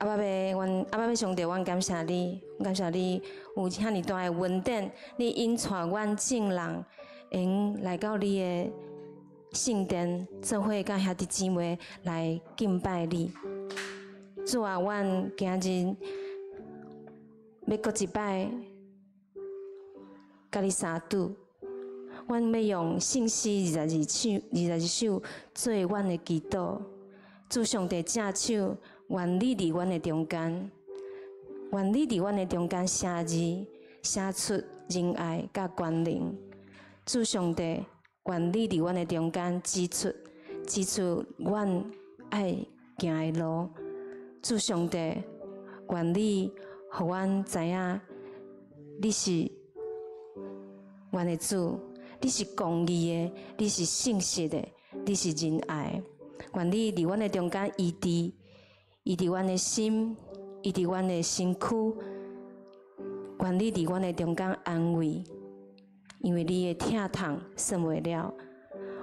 阿爸爸，阮阿爸爸上帝，阮感謝你，感謝你有遐爾大的恩典，你引帶阮眾人會用來到你的聖殿，做伙佮兄弟姊妹來敬拜你。主啊，阮今日欲閣一擺佮你相拄，阮欲用聖詩二十二首、22首做阮的祈禱。主上帝正手，願你佇阮的中間，願你佇阮的中間寫字，寫出仁愛佮權能。主上帝，願你佇阮的中間指出，指出阮愛行的路。主上帝，願你予阮知影，你是阮的主，你是公義的，你是信實的，你是仁愛的。願你佇阮的中間醫治，醫治阮的心，醫治阮的身軀。願你佇阮的中間安慰，因為你的疼痛算袂了。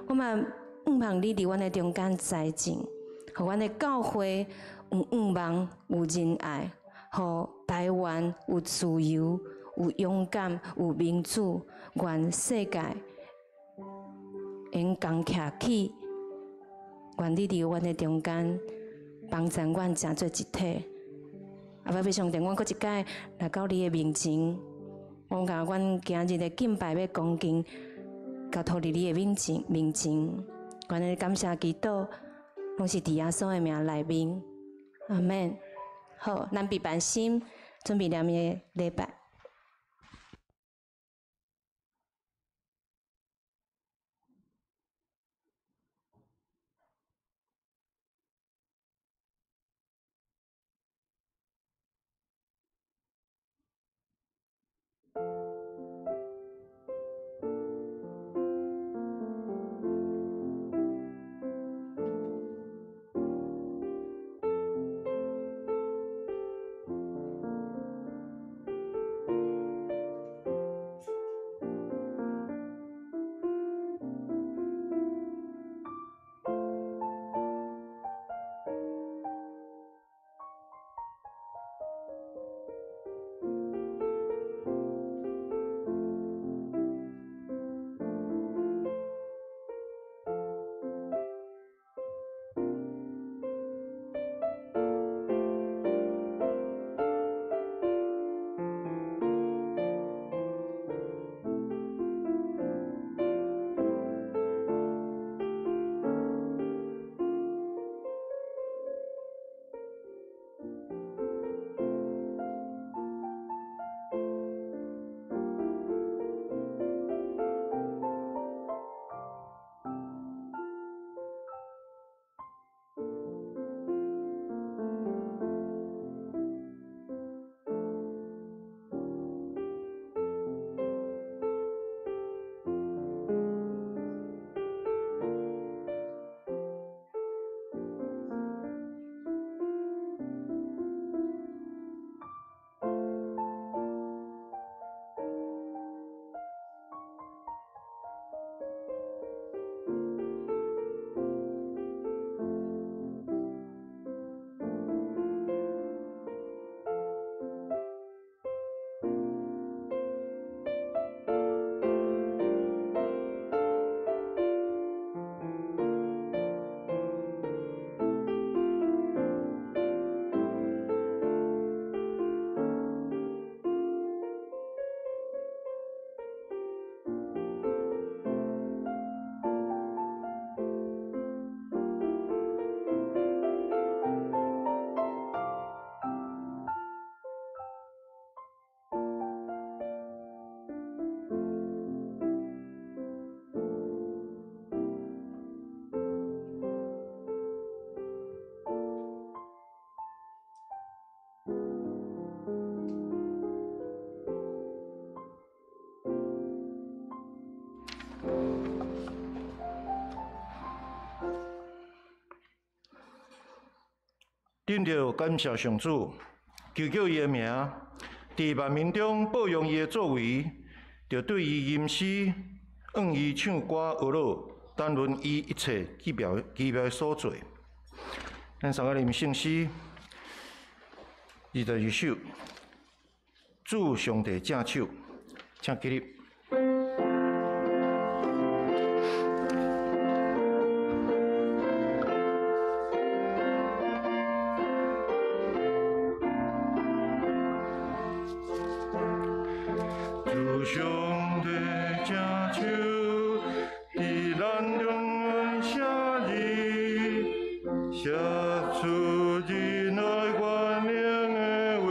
我嘛向望你佇阮的中間栽種，予阮的教會有向望，有仁愛，予台灣有自由、有勇敢、有民主，願世界會用仝徛起。願你佇阮的中間幫助阮成做一體。阿爸爸上帝，阮閣一擺來到你的面前，阮共阮今日的敬拜欲恭敬交託佇你的面前面前。阮的感謝祈禱，攏是佇耶穌的名內面。阿們。好，咱閉目心，準備念的禮拜。頂著感謝上主，求叫伊的名，佇萬民中報揚伊的作為，著對伊吟詩，向伊唱歌呵咾，談論伊一切奇妙奇妙的所做。咱三個念聖詩， 22首，主上帝正手，请起立。主上帝正手，伫咱中间写字，写出仁爱原谅的话。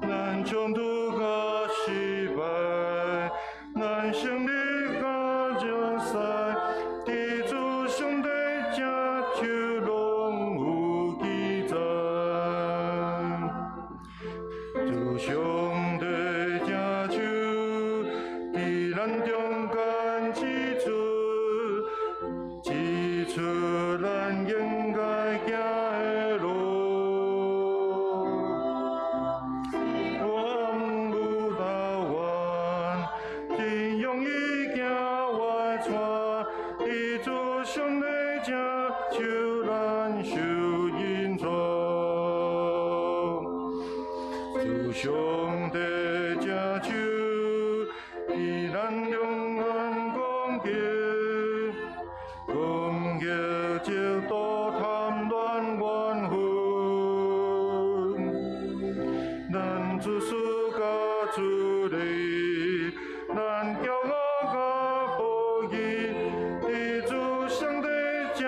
咱冲突甲失败，咱胜利甲竞赛，伫主上帝正手拢有记载。主上帝正手，伫咱中间指出，指出咱应该行的路。我无投缘，真容易行歪岔，伫主上帝正手，咱受引导。主上帝正手，伫咱中间攻击，攻击嫉妒贪恋怨恨。咱自私甲自利，咱骄傲甲不义，伫主上帝正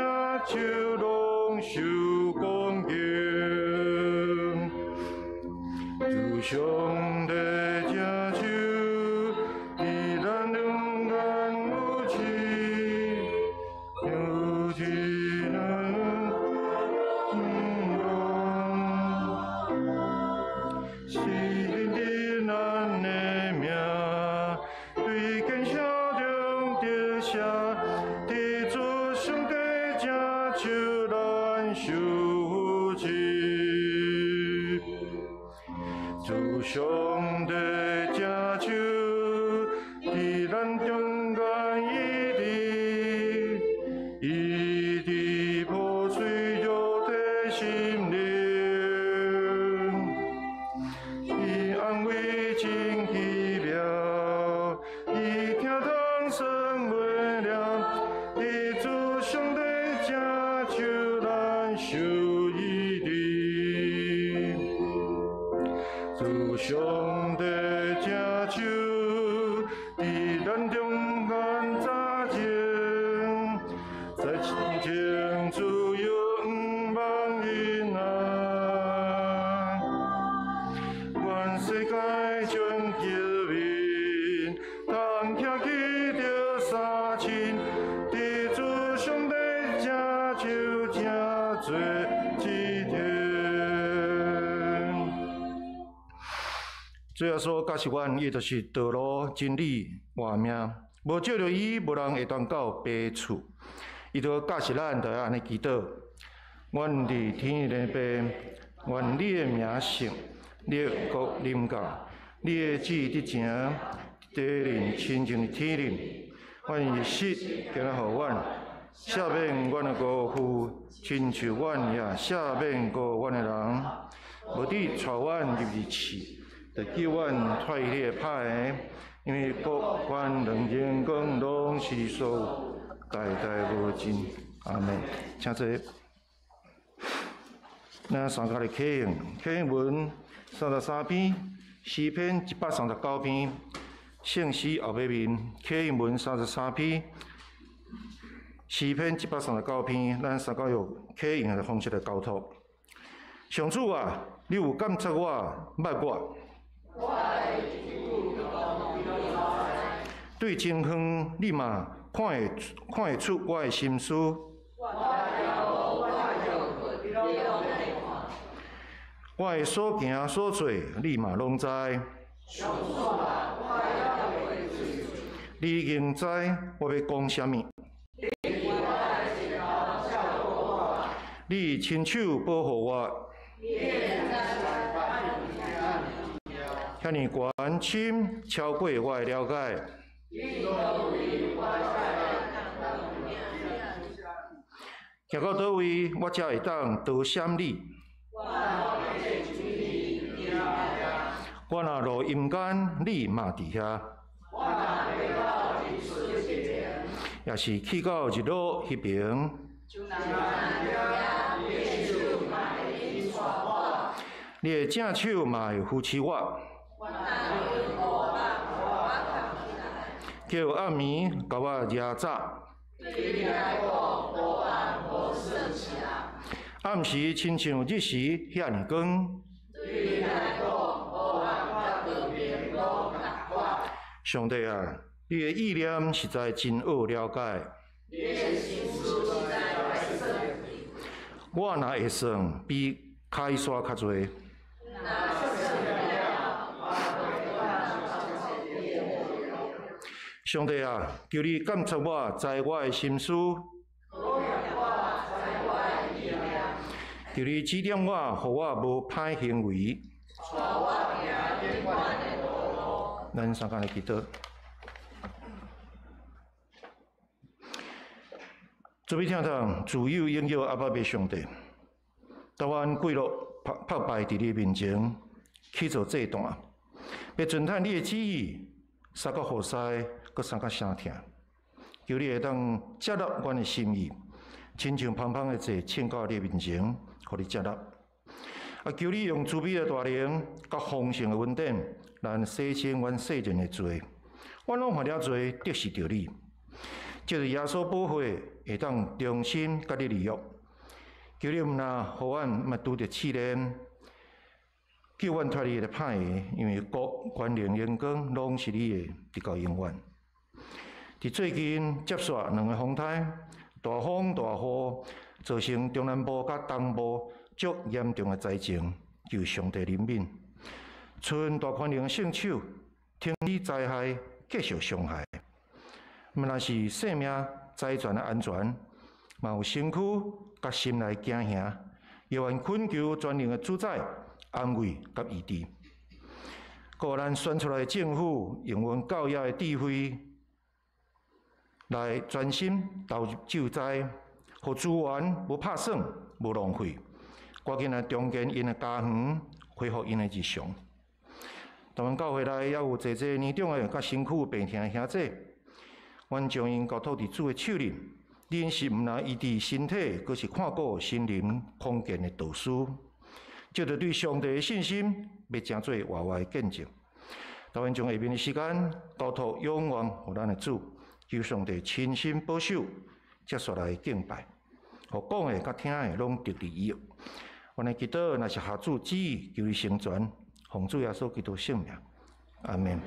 手拢受攻击。主上帝正手，伫咱中间有慈，有慈能是认得咱的名，对坚城中得胜，伫主上帝正手，咱受扶持。主上帝正手，伫咱中间医治，医治破碎肉体心灵，伊安慰真奇妙，伊疼痛算袂了，伫主上帝正手，咱受医治。主上帝正手，伫咱中间早前，在亲情自由毋望因啊，愿世界全球民，通徛起着三亲，伫主上帝正手正做一天。主耶稣教示阮，伊就是道路、真理、活命。无借著伊，无人会当到爸厝。伊就教示咱，就要按呢祈祷：阮伫天的父，愿你的名圣，你的国临到，你的旨意得成，地面亲像伫天顶。阮日食今仔予阮，赦免阮的过负，亲像阮也赦免过阮的人。无得带阮入去试，就救阮脱离彼个歹的，因为国权、能荣光拢是所有，代代无尽。阿们。请坐。咱三家来启用，启用文33篇，诗篇139篇，圣诗后尾面，启用文33篇，诗篇139篇，咱三家用启用的方式来交托。上主啊，你有监察我，捌我。对真远，你嘛看会出我的心思。我的所行所做，你嘛拢知。你已经知我欲讲啥物。你亲手保护我。遐尔悬深，超过我的了解。行到佗位，我才會當逃閃你？我若落陰間，你嘛佇遐；抑是去到日落彼爿，你的正手嘛會扶持我。叫暗暝共我掠走。暗時親像日時遐爾光。上帝啊，你的意念實在真奧了解。我若會算，比海沙較濟。上帝啊，求你監察我，知我的心思。求你指點我，予我無歹行為。咱三工來祈禱。慈悲疼痛、自有永有阿爸父上帝，當阮跪落拍拜佇你面前去做祭壇，欲尊嘆你的旨意，三個雨師，閣三個聲疼，求你會當接納阮的心意，親像芳芳的祭，獻到你面前，予你接納。啊，求你用慈悲的大能，佮豐盛的恩典，來洗清阮世人的罪。阮攏犯了罪，得失著你。藉著耶穌寶血，會當重新佮你立約。求你毋但予阮毋拄著試煉，救阮脫離彼个歹的，因為國、權能、榮光，攏是你的，直到永遠。佇最近接續兩个風颱，大風大雨，造成中南部佮東部足嚴重的災情，求上帝憐憫。賰大權能聖手，停止災害，繼續傷害。毋但是生命財產的安全，嘛有身軀佮心內驚嚇，猶願懇求全能的主宰安慰佮醫治。閣咱選出來的政府，用阮教育的智慧來專心投入救災，予資源無拍算、無浪費，趕緊來重建𪜶的家園，恢復𪜶的日常。台灣教會內猶有濟濟年長的佮身軀有病痛的兄弟，阮將𪜶交託佇主的手裡，恁是毋但醫治身體，閣是看顧心靈康健的導師。藉著對上帝的信心，欲成做活活的見證。但願將下面的時間交託永遠予咱的主，求上帝親身保守，接續來敬拜，予講的佮聽的攏得利益。阮的祈禱若是合主旨意，求你成全，奉主耶穌基督聖名，阿們。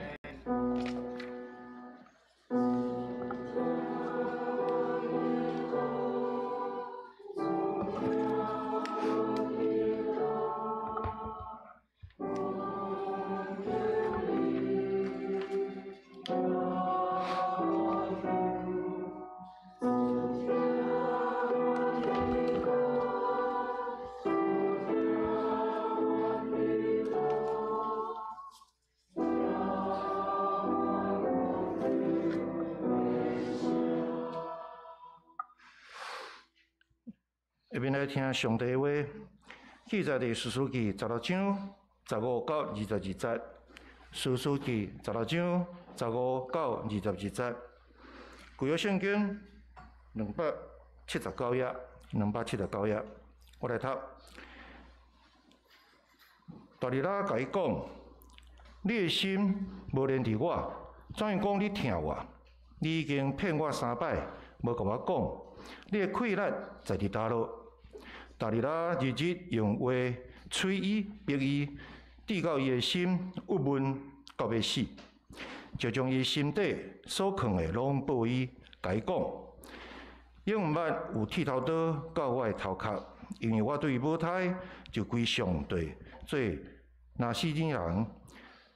下面來聽上帝話，記載佇士師記十六章十五到二十二節。士師記十六章十五到二十二節。舊約聖經279頁，279頁，我來讀。大利拉共伊講：你的心無連佇我，怎樣講你疼我？你已經騙我三擺，無共我講。你的氣力在佇佗落？大利拉日日用話催伊、逼伊，直到伊的心鬱悶到欲死，就將伊心底所藏的攏報伊，共伊講：永毋捌有剃頭刀到我的頭殼，因為我對母胎就歸上帝做拿細耳人。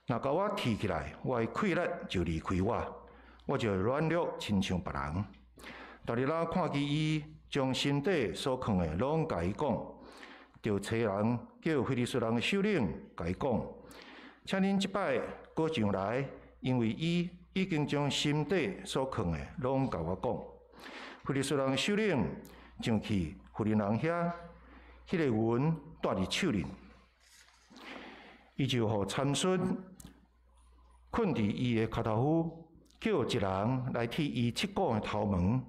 若共我剃起來，我的氣力就離開我，我就軟弱親像別人。大利拉看見伊將心底所藏的攏共伊講，就差人叫非利士人的首領共伊講：請恁這擺閣上來，因為伊已經將心底所藏的攏共我講。非利士人的首領上去非利人遐，彼个云蹛佇手裡，伊就予參孫睏佇伊的跤頭夫，叫一人來剃伊七股的頭毛，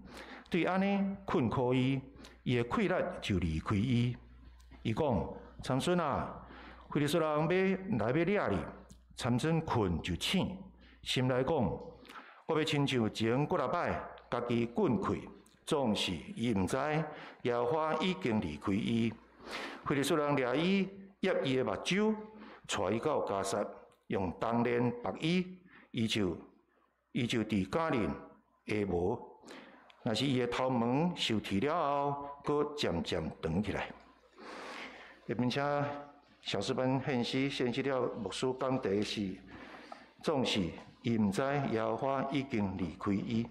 對按呢困苦伊，伊的氣力就離開伊。伊講：參孫啊，非利士人欲來欲掠你。參孫睏就醒，心內講：我欲親像前幾若擺，家己睏去，總是伊毋知耶和華已經離開伊。非利士人掠伊，挹伊的目睭，帶伊到迦薩，用銅鏈縛伊，伊就佇迦嫩下無。若是伊的頭毛受剃了後，閣漸漸長起來。下面請小詩班獻詩，獻詩了牧師講題是，總是伊毋知耶和華已經離開伊。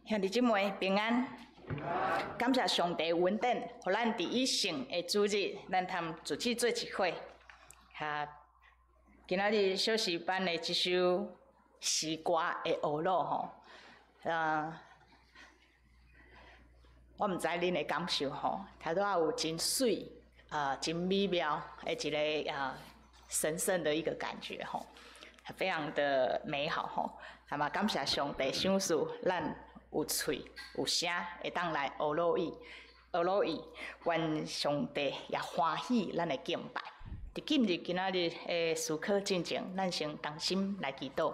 兄弟姊妹平安，感謝上帝恩典，予咱佇以聖的主日，咱通聚集做一伙。哈，今仔日小詩班的這首詩歌的學樂吼，啊，我毋知恁的感受吼，頭拄仔有真媠啊，真美妙的一个啊神聖的一個感覺吼，非常的美好吼。那麼感謝上帝賞賜咱有喙有聲，會當來學樂伊，學樂伊，願上帝也歡喜咱的敬拜。佇今日今仔日的思考進前，咱先同心來祈禱。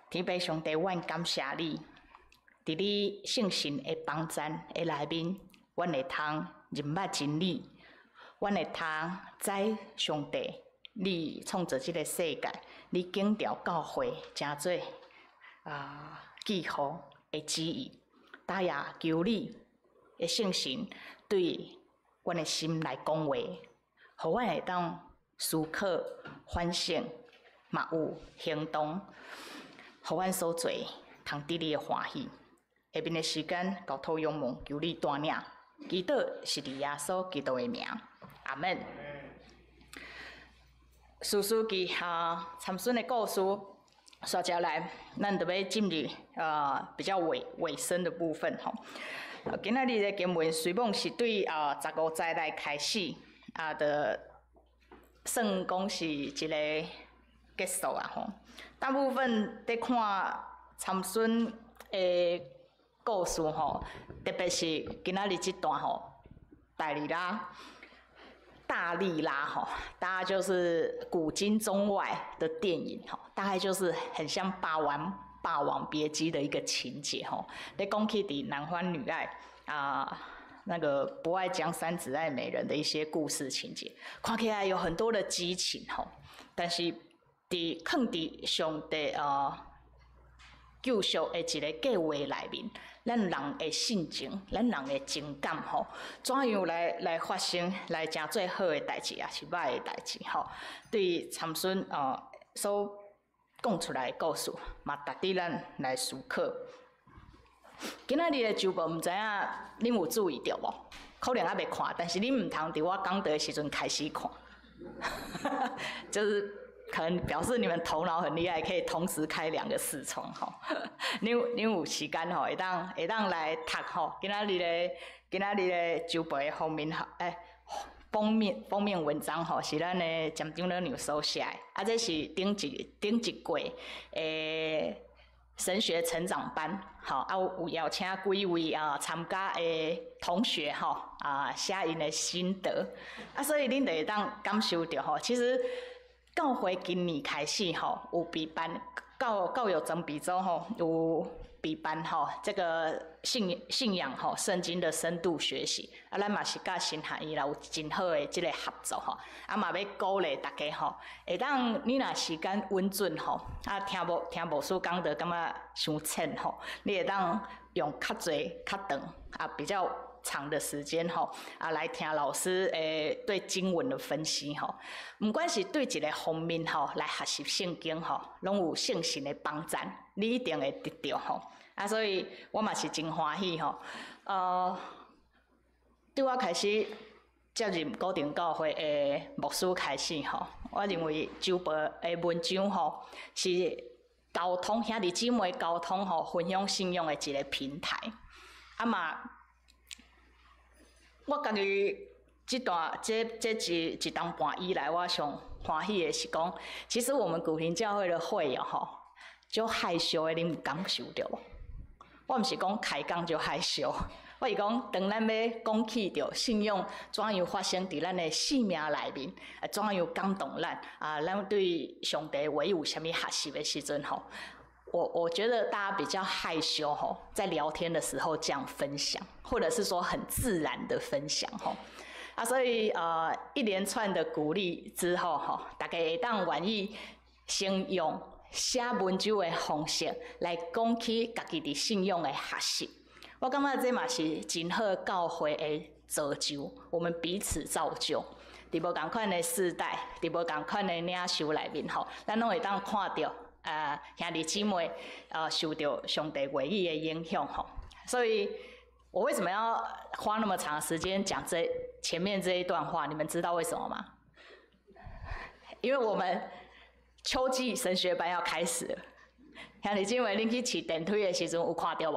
天父上帝，阮感謝你，佇你聖神的幫贊的內面，阮會通認捌真理，阮會通知上帝，你創造這个世界，你建造教會，成做記號的旨意。大爺求你的聖神對阮的心來講話，予阮會當思考、反省，嘛有行動，予阮所做通得你的歡喜。下面的時間，交託勇猛，求你帶領，祈禱是佇耶穌基督的名，阿門。士師記哈參孫的故事，煞接來，咱就欲進入比較尾聲的部分吼。今仔日的經文雖罔是對15節來開始，就算講是一个結束啊吼。大部分佇看參孫的故事吼，特別是今仔日這段吼，大利拉。大利拉吼，大家就是古今中外的電影吼，大概就是很像《霸王別姬》的一個情節吼。咧講起佇男歡女愛啊，那個不愛江山只愛美人的一些故事情節，看起來有很多的激情吼，但是佇囥佇上帝救贖的一个計劃內面，咱人的性情，咱人的情感吼，怎樣來發生，來成做好的代誌，抑是䆀的代誌吼？對參孫所講出來的故事，嘛值得咱來思考。今仔日的週報，毋知影恁有注意著無？可能猶未看，但是恁毋通佇我講道的時陣開始看，就是可能表示你們頭腦很厲害，可以同時開兩個視窗吼。恁有時間吼，會當來讀吼。今仔日的週報的封面吼，封面文章吼，是咱的詹長老娘所寫的。啊，這是頂一季的神學成長班，吼，啊有邀請幾位參加的同學吼，寫𪜶的心得。啊，所以恁就會當感受著吼，其實教會今年開始吼，有備辦教育裝備組吼，有備辦吼，這個信仰吼，聖經的深度學習。啊，咱嘛是佮神學院啦有真好的這个合作吼，啊嘛欲鼓勵大家吼，會當你若時間允准吼，啊聽牧師講道感覺傷淺吼，你會當用較濟較長啊比較長的時間吼，啊來聽老師對經文的分析吼。毋管是對一个方面吼來學習聖經吼，攏有聖神的幫贊，你一定會得著吼。啊，所以我嘛是真歡喜吼。對我開始接任古亭教會的牧師開始吼，我認為週報的文章吼是溝通兄弟姊妹溝通吼，分享信仰的一个平台。啊嘛，我家己這段這一冬半以來，我上歡喜的是講，其實我們古亭教會的會友吼，足害羞的，恁有感受著無？我毋是講開講就害羞，我是講當咱欲講起著信仰怎樣發生佇咱的生命內面，啊怎樣感動咱，啊咱對上帝話有啥物學習的時陣吼，我覺得大家比較害羞吼，在聊天的時候這樣分享，或者是說很自然的分享吼，啊所以一連串的鼓勵之後吼，大家會當願意先用寫文章的方式來講起家己佇信仰的學習，我感覺這嘛是真好教會的造就，我們彼此造就。佇無仝款的世代，佇無仝款的領袖內面吼，咱攏會當看著兄弟姊妹受著上帝話語的影響吼。所以，我為什麼要花那麼長時間講這前面這一段話？你們知道為什麼嗎？因為我們秋季神學班要開始了，兄弟姊妹，恁去飼電梯的時陣有看著無？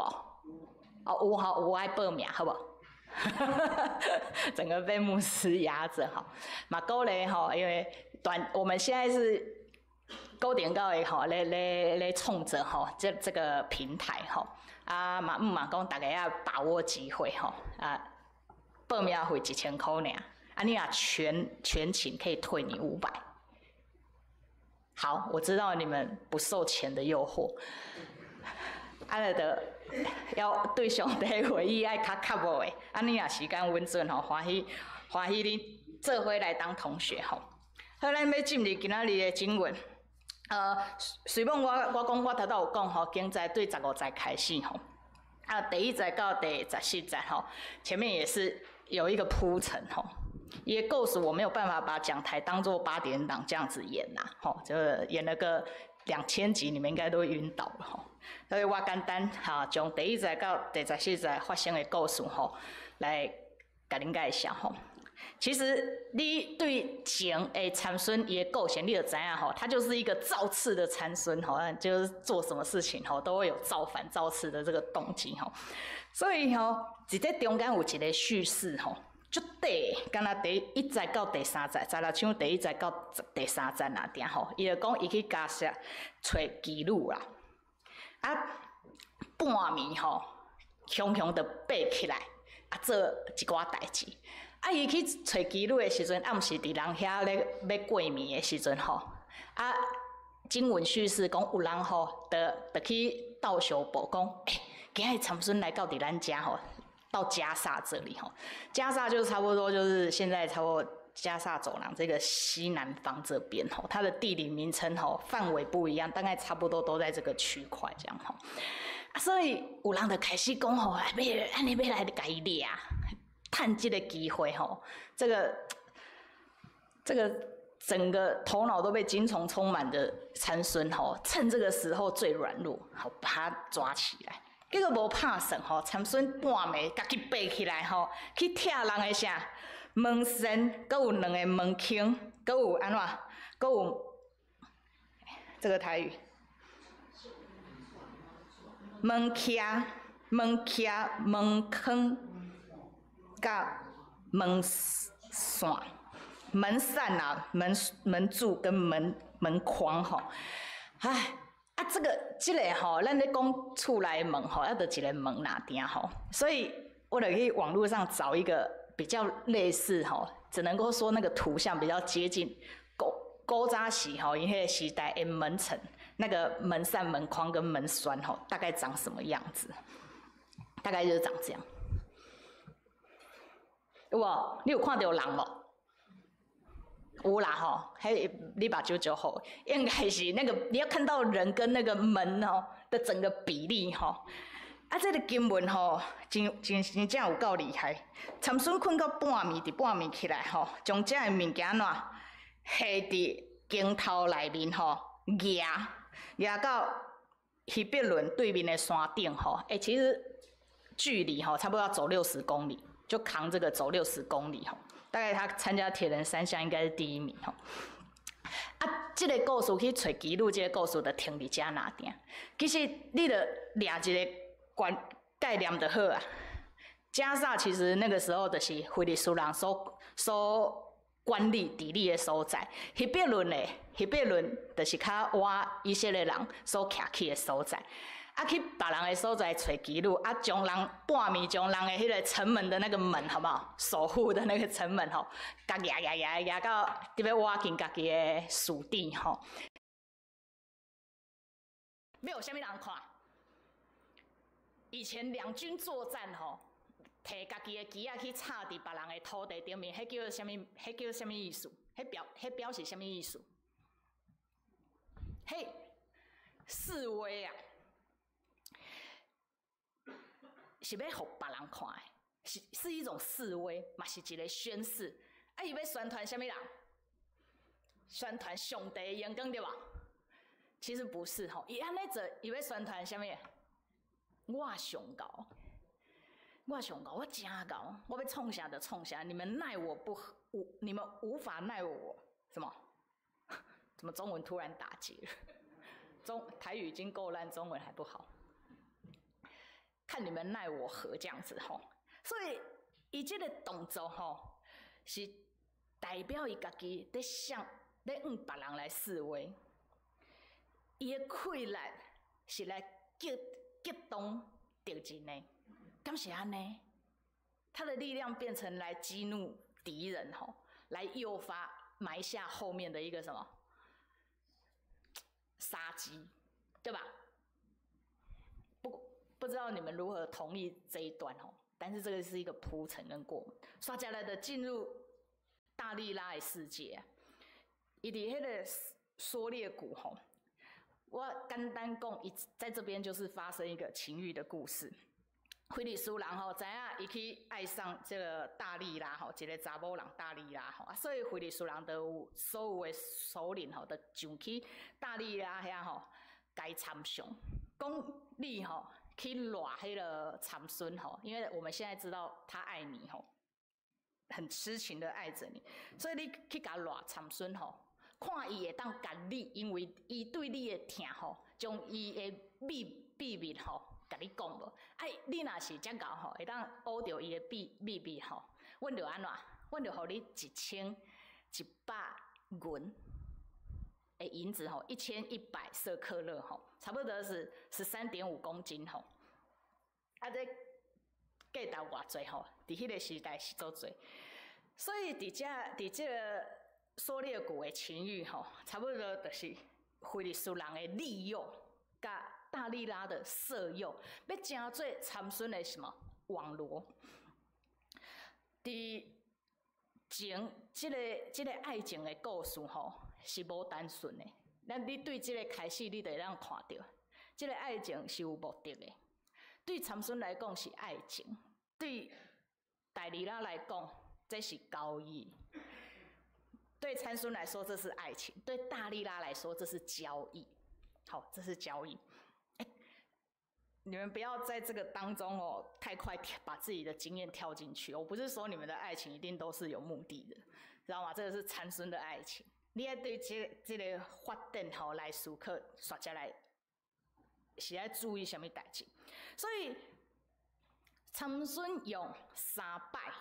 哦，有吼，有愛報名，好無？整個被牧師壓著吼，嘛鼓勵吼，因為短，我們現在是古亭教會吼，咧創造吼，這個平台吼，啊嘛毋嘛講，大家要把握機會吼，啊，報名費1000箍爾，啊你若全勤可以退你500。好，我知道你們不受錢的誘惑。啊，就要對上帝話語愛較較無的，按呢也時間穩準吼，歡喜歡喜恁做伙來當同學吼。好，咱欲進入今仔日的經文。雖罔我講我頭拄有講吼，經節對十五節開始吼，啊，第一節到第14節吼，前面也是有一個鋪陳吼。伊的故事我沒有辦法把講台當做八點檔這樣子演呐，吼，就是演了個2000集，你們應該都暈倒了吼。所以我簡單哈，將第一節到第14節發生的故事吼，來共恁介紹吼。其實你對前的參孫伊的個性，你就知影吼，他就是一個造次的參孫吼，就是做什麼事情吼都會有造反造次的這個動機吼。所以吼，佇這中間有一個敘事吼，足短，敢若第一節到第三節，十六章第一節到第三節爾爾吼，伊就講伊去迦薩揣妓女啦，啊半暝吼，雄雄就爬起來，啊做一寡代誌。啊伊去揣妓女的時陣，啊毋是佇人遐咧欲過暝的時陣吼，啊經文敘事講有人吼，就去到相報講，欸，今日參孫來到佇咱遮吼。到迦薩這裡吼，迦薩就差不多就是現在差不多加薩走廊這個西南方這邊吼，它的地理名稱吼範圍不一樣，大概差不多都在這個區塊這樣吼。啊，所以有人就開始講吼，欲按呢欲來共伊掠，趁這個機會吼，這個整個頭腦都被精蟲充滿的參孫吼，趁這個時候最軟弱，好把他抓起來。結果無拍算吼，參孫半暝家己爬起來吼，去拆人的啥門閂，閣有兩个門框，閣有按怎，閣有這個台語，門徛、門徛、門框、佮門扇、門扇啊、門柱跟門框吼，唉。啊，這個吼，咱咧講厝內門吼，猶著一个門爾爾吼，所以我就去網路上找一個比較類似吼，只能夠說那個圖像比較接近古早時吼，𪜶彼个時代的門層，那個門扇、門框跟門栓吼，大概長什麼樣子？大概就是長這樣。有無？你有看著人無？有啦吼，彼你目睭足好，應該是那個你要看到人跟那個門哦的整個比例吼。啊，這個經文吼，真真真正有夠厲害。參孫睏到半暝，佇半暝起來吼，將遮的物件按怎下佇肩頭內面吼，舉舉到希伯崙對面的山頂吼。欸，其實距離吼差不多要走六十公里，就扛這個走六十公里吼。大概他參加鐵人三項應該是第一名吼。啊，這個故事去揣妓女，這個故事就停佇遮爾爾。其實你著掠一個觀概念就好啊。迦薩其實那個時候就是非利士人所管理治理的所在。希伯崙咧，希伯崙就是較倚以色列人所徛起的所在。啊，去別人的所在揣妓女，啊，將人半暝將人的彼个城門的那個門，好無好？守護的那個城門吼，共舉舉舉舉到佇欲倚近家己的屬地吼。欲予啥物人看？以前兩軍作戰吼，提家己的旗仔去插佇別人的土地頂面，彼叫做啥物？彼叫啥物意思？彼表示啥物意思？彼示威啊！是欲予別人看的，是一種示威，嘛是一個宣示。啊，伊欲宣傳啥物人？宣傳上帝的榮光對無？其實不是吼，伊按呢做，伊欲宣傳啥物？我上𠢕，我上𠢕，我真𠢕，我欲創啥就創啥，你們奈我不何，你們無法奈我什麼？怎麼中文突然打結了？台語已經夠爛，中文還不好。看你們奈我何這樣子吼，所以伊這個動作吼，是代表伊家己咧向咧向別人來示威，伊的氣力是來激動敵人的，敢是按呢？他的力量變成來激怒敵人吼，來誘發埋下後面的一個什麼殺機，對吧？不過。不知道你們如何同意這一段吼，但是這個是一個鋪陳跟過門，煞接來的進入大利拉的世界，伊佇彼个梭烈谷吼，我簡單講，伊在這邊就是發生一個情欲的故事。非利士人吼，知影伊去愛上這個大利拉吼，一個查某人大利拉吼，啊，所以非利士人就有所有的首領吼，就上去大利拉遐吼，共參詳，講你吼去掠彼个參孫吼，因為我們現在知道他愛你吼，很痴情的愛着你，所以你去共掠參孫吼，看伊會當共你，因為伊對你的疼吼，將伊的秘密吼，共你講無？哎，你若是遮𠢕吼，會當挖著伊的秘密吼，阮就按怎？阮就予你1100銀的銀子吼，1100舍客勒吼，差不多是13.5公斤吼。啊，這價值偌濟吼？佇彼个時代是足濟，所以佇遮佇這个梭烈谷的情欲吼，差不多就是非利士人的利誘，佮大利拉的色誘，欲成做參孫的什麼網羅？佇情這個愛情的故事吼，是無單純的。咱你對這個開始，你就會當看著，這個愛情是有目的的。對參孫來講是愛情，對大利拉來講這是交易。對參孫來說這是愛情，對大利拉來說這是交易。好，這是交易。你們不要在這個當中哦，太快把自己的經驗跳進去。我不是說你們的愛情一定都是有目的的，知道嗎？這個是參孫的愛情。你愛對這個發展吼來思考，煞接來是愛注意啥物代誌？所以參孫用三擺，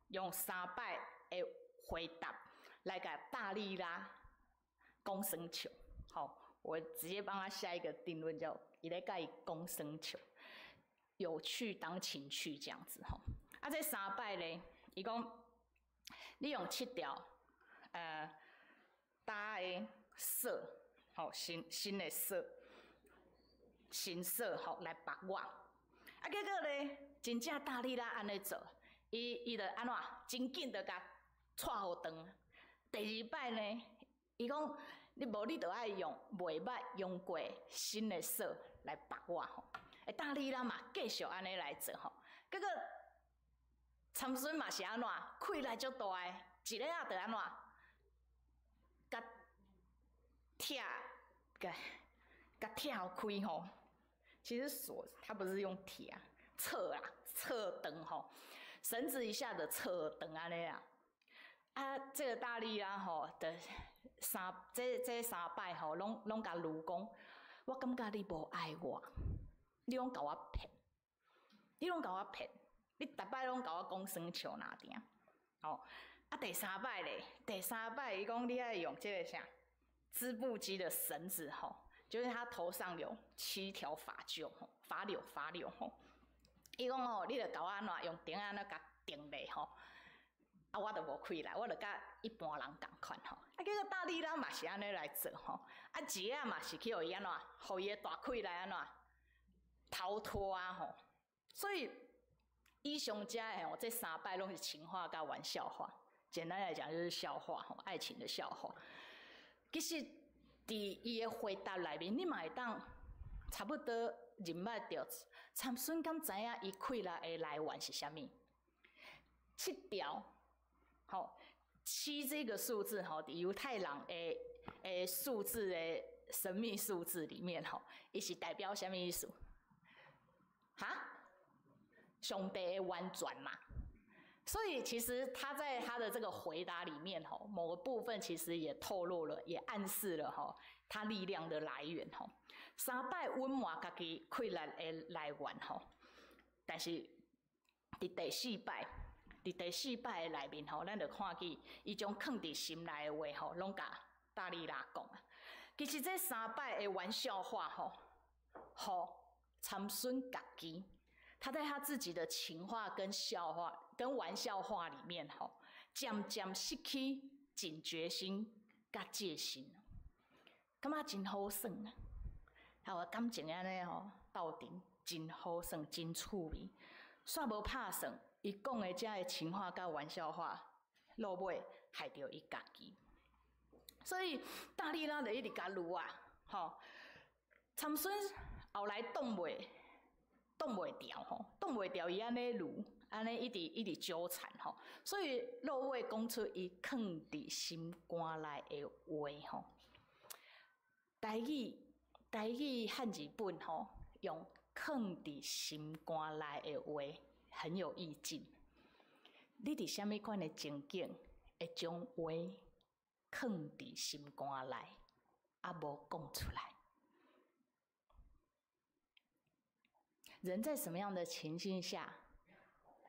用三擺的回答來共大利拉講耍笑。好，我直接幫他下一個定論，叫伊咧共伊講耍笑，有趣當情趣這樣子吼。啊，這三擺咧，伊講你用七條搭的索，吼，新新的索，新索吼來縛我。啊，結果咧，真正大利拉按呢做，伊就按怎，真緊就共掣予斷。第二擺呢，伊講你無你就愛用袂捌用過新的索來縛我吼。欸，大利拉嘛繼續按呢來做吼，結果參孫嘛是按怎，氣力足大的，一下仔就按怎，共拆，共拆開吼。其實鎖它不是用鐵啊，掣啊，掣斷吼，繩子一下子掣斷按呢啊。啊，這個大利拉吼，的三這三擺吼，攏共愈講，我感覺你無愛我，你攏共我騙，你攏共我騙，你逐擺攏共我講耍笑爾爾。吼，啊第三擺咧，第三擺伊講你愛用這個啥，織布機的繩子吼，就是他頭上有七條髮髻吼，髮綹髮綹吼。伊講吼，你著共我按怎用釘仔按怎共釘咧吼。啊，我就無氣力，我就佮一般人仝款吼。啊，結果大利拉嘛是按呢來做吼。啊，一下嘛是去予伊按怎，予伊的大氣力按怎逃脫啊吼。所以以上遮的吼，這三擺攏是情話佮玩笑話。簡單來講就是笑話吼，愛情的笑話。其實佇伊的回答內面，你嘛會當差不多認捌著，參孫敢知影伊氣力的來源是啥物？七條。吼，七這個數字吼，佇猶太人的數字的神秘數字裡面吼，伊是代表啥物意思？哈？上帝的完全嘛。所以其實他在他的這個回答裡面吼，某個部分其實也透露了，也暗示了吼，他力量的來源吼。三擺隱瞞家己氣力的來源吼，但是佇第四擺。佇第四擺的內面吼，咱就看見伊將囥佇心內的話吼，攏共大利拉講啊。其實這三擺的玩笑話吼，予參孫家己，他在他自己的情話跟笑話跟玩笑話裡面吼，漸漸失去警覺心佮戒心，感覺真好耍啊！還有感情按呢吼，鬥陣真好耍，真趣味，煞無拍算，伊講的遮的情話佮玩笑話，落尾害著伊家己。所以大利拉就一直共攄啊，吼！參孫後來擋袂牢吼，擋袂牢伊按呢攄，按呢一直一直糾纏吼，所以落尾講出伊囥佇心肝內的話吼。台語漢字本吼，用囥佇心肝內的話很有意境。你佇啥物款的情景會將話囥佇心肝內，啊無講出來？人在什麼樣的情境下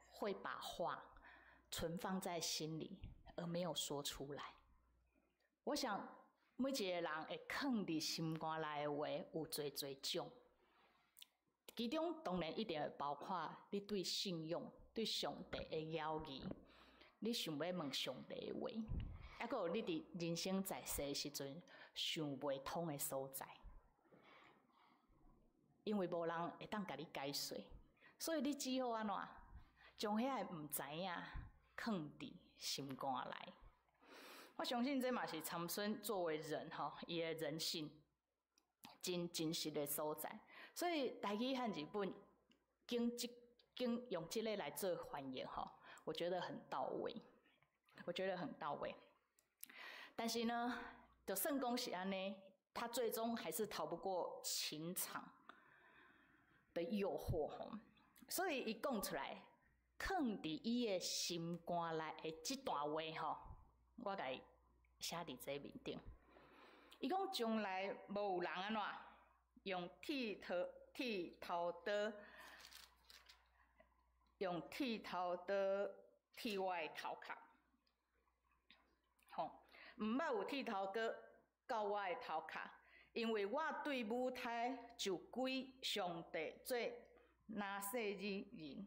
會把話存放在心裡而沒有說出來？我想每一個人會囥佇心肝內的話有濟濟種，其中當然一定會包括你對信用、對上帝的猶疑，你想欲問上帝的話，抑閣有你佇人生在世的時陣想袂通的所在。因為無人會當共你解說，所以你只好按怎，將遐个毋知影囥佇心肝內。我相信這嘛是參孫作為人吼，伊的人性真真實的所在。所以台語漢字本經這經用這个來做翻譯吼，我覺得很到位，我覺得很到位。但是呢，就算講是按呢，他最終還是逃不過情場的誘惑吼，所以伊講出來，囥佇伊的心肝內的這段話吼，我共伊寫佇這面頂。伊講將來無有人按怎用剃頭刀，用剃頭刀剃我的頭殼，吼，毋捌有剃頭刀到我的頭殼。因為我對母胎就歸上帝做拿細耳人，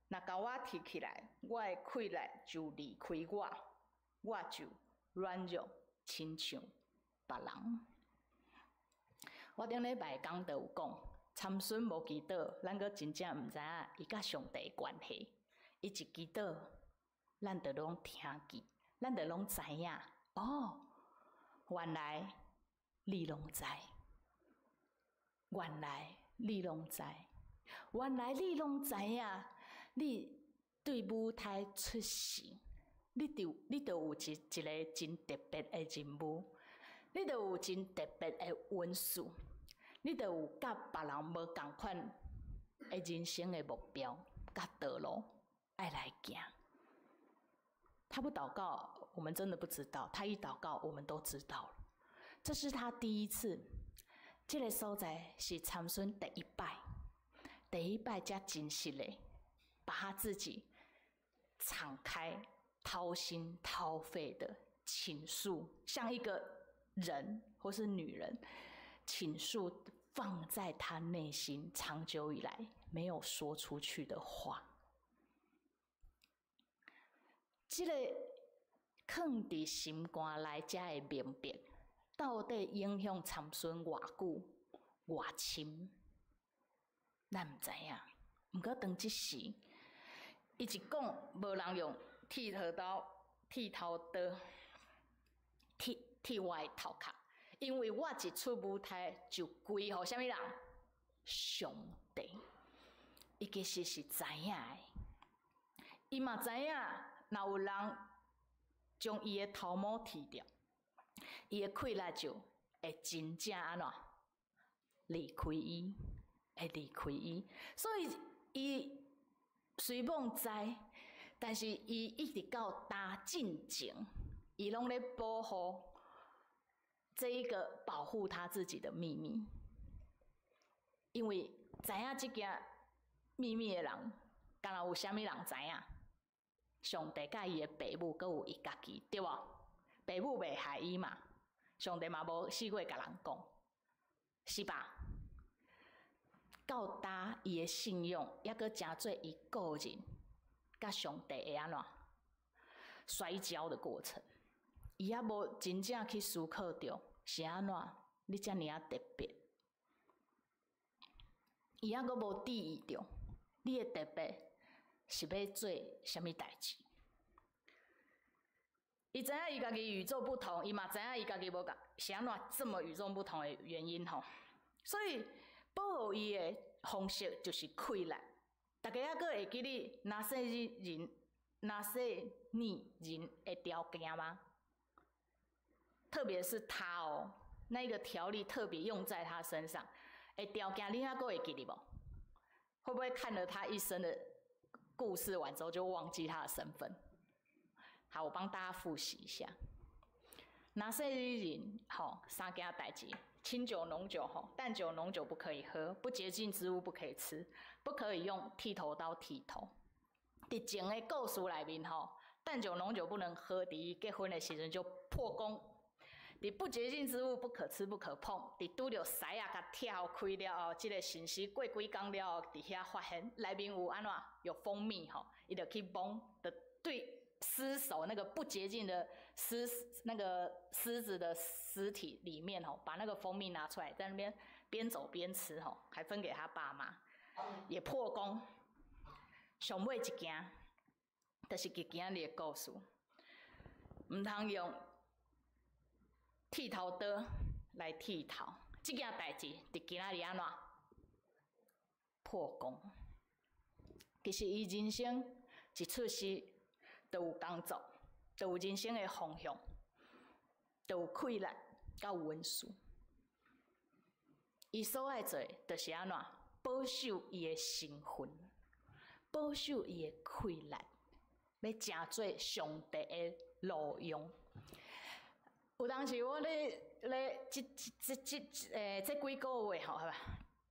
若共我提起來，我的氣力就離開我，我就軟弱，親像別人。我頂禮拜講道有講，參孫無祈禱，咱閣真正毋知影伊佮上帝的關係。伊一祈禱，咱就攏聽見，咱就攏知影。哦，原來你攏知，原來你攏知，原來你攏知影。你對母胎出世，你就有一個真特別的任務，你就有真特別的恩賜，你就有佮別人無仝款的人生的目標佮道路愛來行。他不禱告，我們真的不知道；他一禱告，我們都知道了。這是他第一次，這個所在是參孫第一擺，第一擺才真實的把他自己敞開、掏心掏肺的傾訴，像一個人或是女人傾訴放在他內心長久以來沒有說出去的話。這個囥佇心肝內才會明白，到底影響參孫偌久、偌深，咱毋知影。毋過當這時，伊一講，無人用剃頭刀剃我的頭殼，因為我一出母胎就歸予啥物人？上帝。伊其實是知影的，伊嘛知影，若有人將伊的頭毛剃掉，伊的氣力就會真正按怎離開伊，會離開伊。所以伊雖罔知，但是伊一直到今進前，伊攏咧保護這一個保護他自己的秘密，因為知影這件秘密的人，敢若有啥物人知影？上帝佮伊的爸母，閣有伊家己，對無？爸母袂害伊嘛，上帝嘛無試過共人講，是吧？到今伊的信仰，抑閣成做伊個人佮上帝的按怎摔跤的過程，伊猶無真正去思考著是按怎，你遮爾仔特別。伊猶閣無注意著，你的特別是欲做啥物代誌。伊知影伊家己與眾不同，伊嘛知影伊家己無仝，是按怎這麼與眾不同的原因吼。所以保護伊的方式就是氣力。大家猶閣會記得拿細耳人、拿細耳人的條件嗎？特別是他哦，那個條例特別用在他身上。的條件你猶閣會記得無？會不會看了他一生的故事完之後就忘記他的身份？好，我幫大家複習一下。拿細耳人吼，三件代誌：清酒、濃酒吼，淡酒、濃酒不可以喝，不潔淨之物不可以吃，不可以用剃頭刀剃頭。佇前的故事內面吼，淡酒、濃酒不能喝，佇伊結婚的時陣就破功。佇不潔淨之物不可吃不可碰，佇拄著獅仔共拆開了後，這個神師過幾工了後，佇遐發現內面有按怎有蜂蜜吼，伊就去摸，就對屍首那個不潔淨的獅那個獅子的屍體裡面吼，把那個蜂蜜拿出來，在那邊邊走邊吃吼，還分給他爸媽，也破功。上尾一件，就是今仔日的故事，毋通用剃頭刀來剃頭，這件代誌佇今仔日按怎破功？其實伊人生一出世，就有工作，就有人生的方向，就有氣力，佮有恩賜。伊所愛做的，就是按怎保守伊的身份，保守伊的氣力，欲成做上帝的路用。有當時我咧咧，這這這這這幾個月吼，係吧？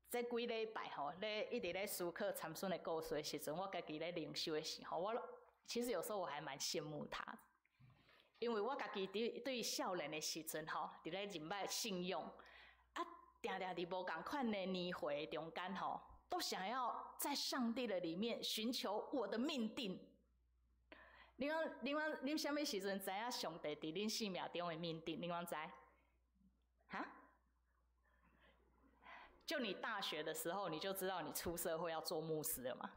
這幾禮拜吼，咧一直咧思考參孫的故事的時陣，我家己咧靈修的時候，我其實有時候我還蠻羨慕他，因為我家己佇對少年的時陣吼，佇咧認捌信仰，啊，定定佇無仝款的年歲中間吼，都想要在上帝的裡面尋求我的命定。你講，你講，恁啥物時陣知影上帝佇恁生命中的命定？你講知？哈？就你大學的時候，你就知道你出社會要做牧師了嗎？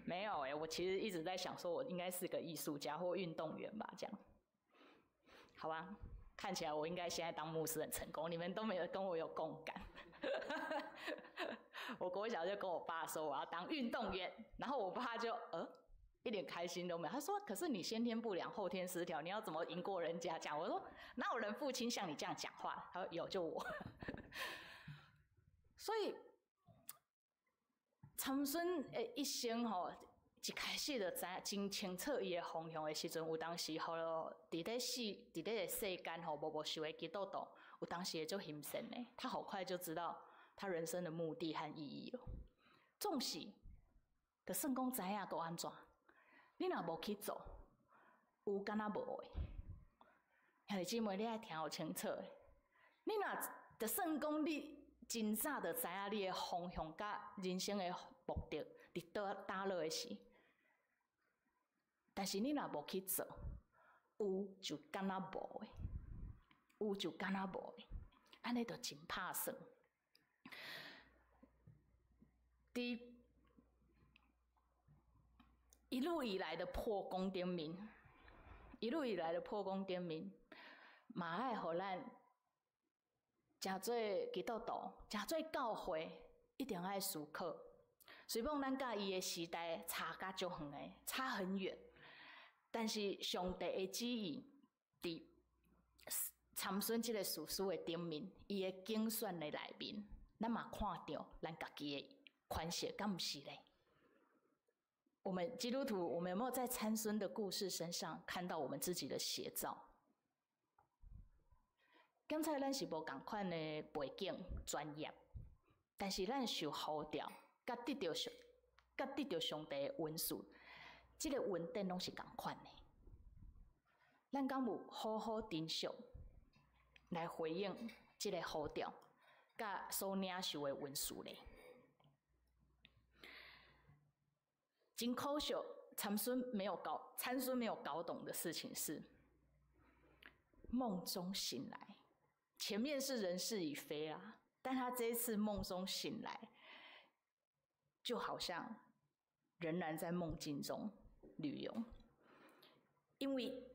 沒有欸，我其實一直在想，說我應該是個藝術家或運動員吧，這樣。好吧，看起來我應該現在當牧師很成功，你們都沒有跟我有共感。我國小就跟我爸說我要當運動員，然後我爸就一點開心都沒有。他說：“可是你先天不良，後天失調，你要怎麼贏過人家？”這樣我說：“哪有人父親像你這樣講話？”他說：“有，就我。”所以參孫的一生吼，一開始就知影真清楚伊的方向的時陣，有當時吼，佇咧世佇咧個世間吼，無無受的基督徒，有當時會足欣羨的。他好快就知道他人生的目的和意義了。總是，就算講知影閣按怎，你若無去做，有敢若無的。兄弟姊妹，你愛聽予清楚的。你若就算講你真早就知影你的方向佮人生的目的佇佗佗落的時，但是你若無去做，有就敢若無的，有就敢若無的，按呢就真拍算。佇一路以來的破功頂面，一路以來的破功頂面，嘛愛予咱誠做基督徒，誠做教會，一定愛思考。雖罔咱佮伊的時代差甲足遠的，差很遠，但是上帝的旨意佇參孫這個士師的頂面，伊的揀選的內面，咱嘛看著咱家己的款式，敢毋是咧？我們基督徒，我們有沒有在參孫的故事身上看到我們自己的寫照？剛才咱是無仝款的背景專業，但是咱受呼召，佮得著上，佮得著上帝的恩賜，這個恩典攏是仝款的。咱敢有好好珍惜來回應這個呼召，佮所領受的恩賜咧？真可惜，參孫沒有搞懂的事情是，夢中醒來，前面是人事已非啊，但他這一次夢中醒來，就好像仍然在夢境中旅遊。因為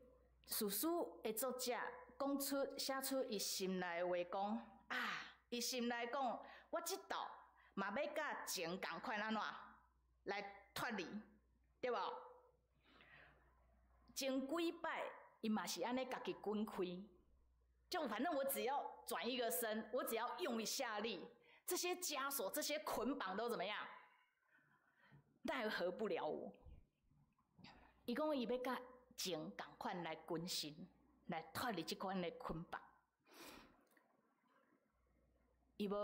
士師的作者講出寫出伊心內話講啊，伊心內講，我這道嘛欲佮前仝款按怎來脫離，對無？前幾擺伊嘛是按呢家己滾開，就反正我只要轉一個身，我只要用一下力，這些枷鎖、這些捆綁都怎麼樣？奈何不了我。伊講伊欲佮前仝款來滾身，來脫離這款的捆綁。伊無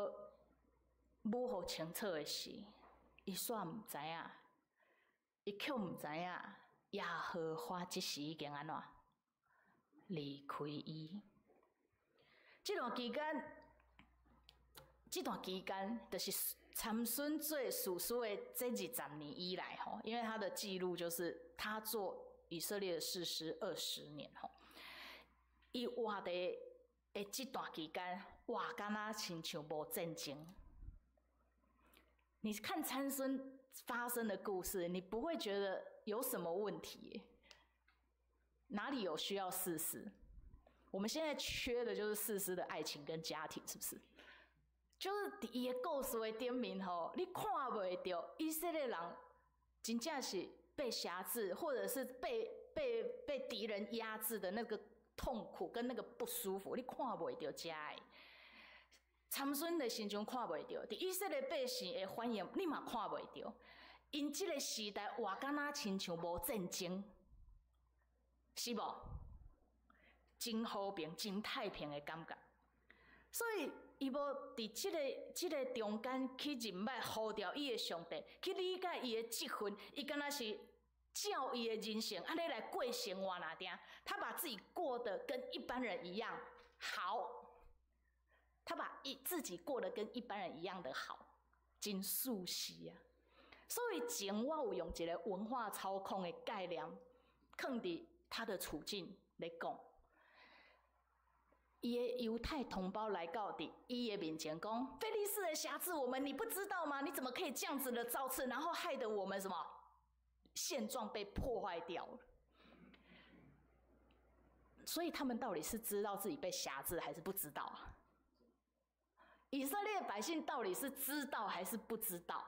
無予清楚的是，伊煞毋知影，伊卻毋知影耶和華這時已經按怎離開伊。這段期間，這段期間就是參孫做士師的這20年以來吼，因為他的記錄就是他做以色列的士師20年吼，伊活佇的這段期間，哇，敢若親像無戰爭。你看參孫發生的故事，你不會覺得有什麼問題？哪裡有需要士師？我們現在缺的就是士師的愛情跟家庭，是不是？就是佇伊的故事的頂面吼，你看袂著以色列人真正是被轄制，或者是被敵人壓制的那個痛苦跟那個不舒服，你看袂著遮的。參孫的身上看袂著，佇以色列百姓的反應，你嘛看袂著。𪜶這個時代活敢若親像無戰爭，是無？真和平、真太平的感覺。所以，伊無佇這個中間去認捌呼召伊的上帝，去理解伊的職分，伊敢若是照伊的人生按呢來過生活爾定。他把自己過得跟一般人一樣好，他把自己過得跟一般人一樣的好，真舒適啊！所以前我有用一個文化操控的概念，囥佇他的處境來講。伊的猶太同胞來到佇伊的面前講：非利士人轄制我們，你不知道嗎？你怎麼可以這樣子的造次，然後害得我們什麼現狀被破壞掉了？所以他們到底是知道自己被轄制，還是不知道啊？以色列百姓到底是知道還是不知道？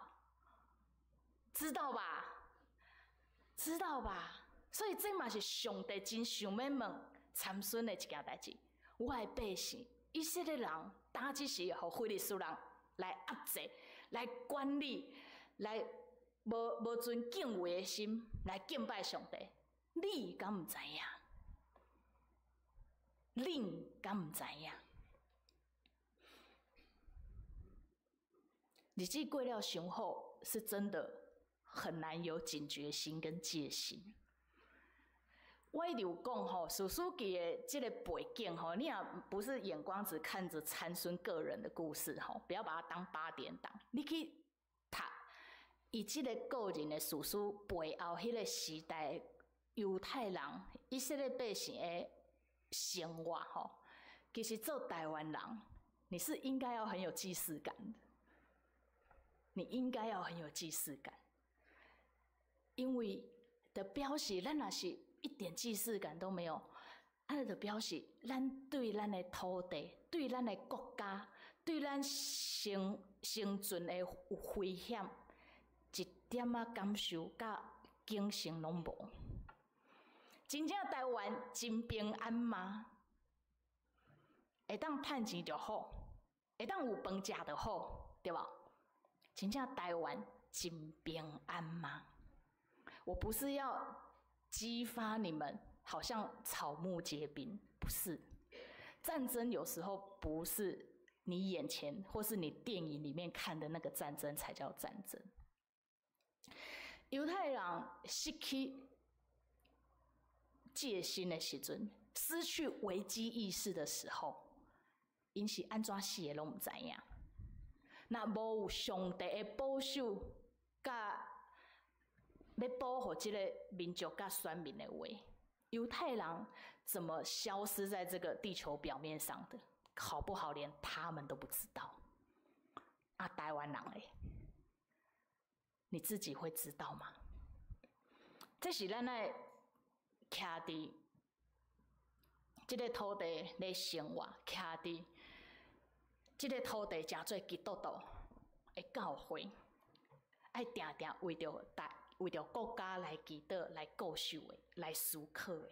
知道吧？知道吧？所以這嘛是上帝真想欲問參孫的一件代誌。我的百姓，以色列人，當這時予非利士人來壓制、來管理、來無存敬畏的心來敬拜上帝，你敢毋知影？恁敢毋知影？日子過了傷好，是真的很難有警覺心跟戒心。我一直有講吼，士師記的這個背景吼，你也不是眼光只看着參孫個人的故事吼，不要把它當八點檔。你去讀伊這個個人的士師背後，彼個時代猶太人、以色列百姓的生活吼，其實做台灣人，你是應該要很有既視感的，你應該要很有既視感，因為就表示咱若是一點既視感都沒有，按呢就表示咱對咱的土地、對咱的國家、對咱生存的有危險，一點仔感受佮警醒攏無。真正台灣真平安嗎？會當趁錢就好，會當有飯食就好，對無？真正台灣真平安嗎？我不是要激發你們，好像草木皆兵，不是。戰爭有時候不是你眼前或是你電影裡面看的那個戰爭才叫戰爭。猶太人失去戒心的時陣，失去危機意識的時候，𪜶是按怎死的攏毋知影。若無有上帝的保守，佮欲保護這個民族佮選民的話，猶太人怎麼消失在這個地球表面上的？好不好？連他們都不知道。啊，台灣人的，你自己會知道嗎？這是咱愛徛佇這个土地咧生活，徛佇這个土地成做基督徒的教會，愛定定為著大、為著國家來祈禱、來顧守的、來思考的。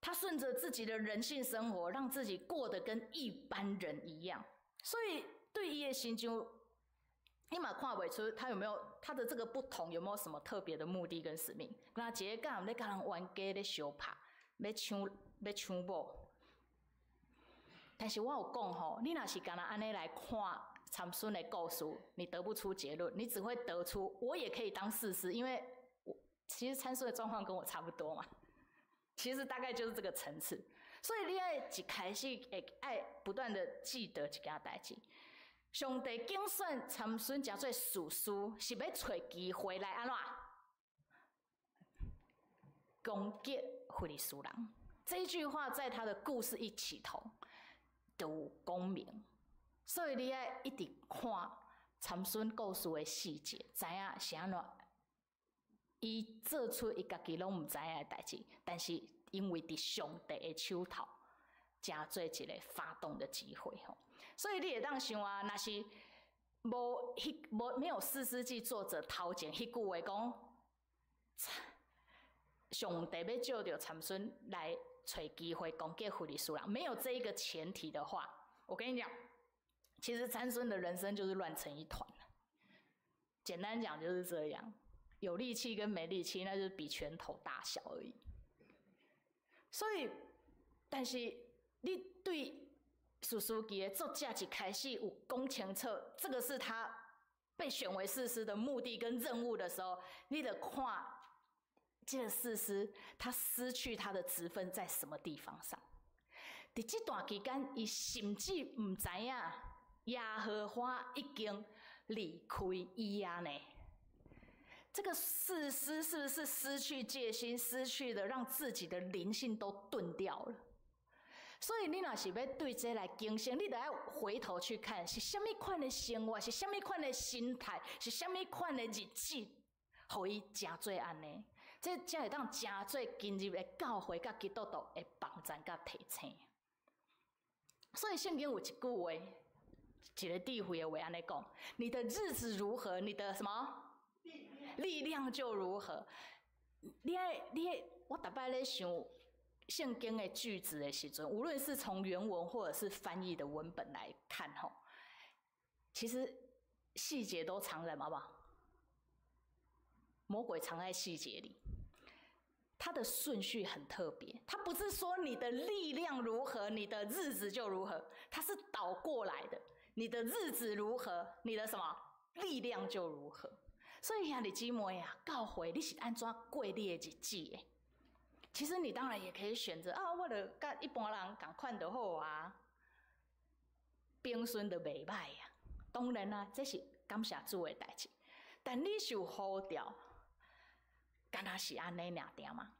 他順著自己的人性生活，讓自己過得跟一般人一樣，所以對伊的身上，你嘛看袂出他有沒有他的這個不同，有沒有什麼特別的目的跟使命？那一个敢咧共人冤家咧相拍，欲搶欲搶某。但是我有講吼，你若是干焦按呢來看參孫的故事，你得不出結論，你只會得出我也可以當士師，因為我其實參孫的狀況跟我差不多嘛，其實大概就是這個層次。所以你愛一開始會愛不斷的記得一件代誌。上帝揀選參孫成做士師，是欲揣機會來按怎攻擊非利士人。這一句話在他的故事一起頭就有講明，所以你愛一直看參孫故事的細節，知影是按怎。伊做出伊家己攏毋知影的代誌，但是因為佇上帝的手頭，成做一個發動的機會吼。所以你會當想啊，若是無彼無沒有士師記作者頭前彼句話講，上帝欲藉著參孫來揣機會攻擊非利士人，沒有這一個前提的話，我跟你講，其實參孫的人生就是亂成一團。簡單講就是這樣，有力氣跟沒力氣，那就是比拳頭大小而已。所以，但是你對士師記的作者一開始有講清楚，這個是他被選為士師的目的跟任務的時候，你就看這個士師他失去他的職分在什麼地方上？佇這段期間，伊甚至毋知影耶和華已經離開伊啊呢。這個士師是不是失去戒心，失去了讓自己的靈性都鈍掉了？所以你若是欲對這來警醒，你著愛回頭去看是啥物款的生活，是啥物款的心態，是啥物款的日子，予伊成做按呢？這才會當成做今日的教會佮基督徒的幫贊佮提醒。所以聖經有一句話，一个智慧的話按呢講：你的日子如何，你的什麼力量就如何。你愛你愛，我逐擺咧想聖經的句子的時陣，無論是從原文或者是翻譯的文本來看，吼，其實細節都藏在嘛吧？魔鬼藏在細節裡，它的順序很特別。它不是說你的力量如何，你的日子就如何，它是倒過來的。你的日子如何，你的什麼力量就如何。所以兄弟姊妹啊，教會你是按怎過你的日子的？其實你當然也可以選擇啊，我就佮一般人仝款就好啊，平順就袂䆀啊。當然啦，這是感謝主的代誌。但你受呼召，敢若是按呢爾定嗎？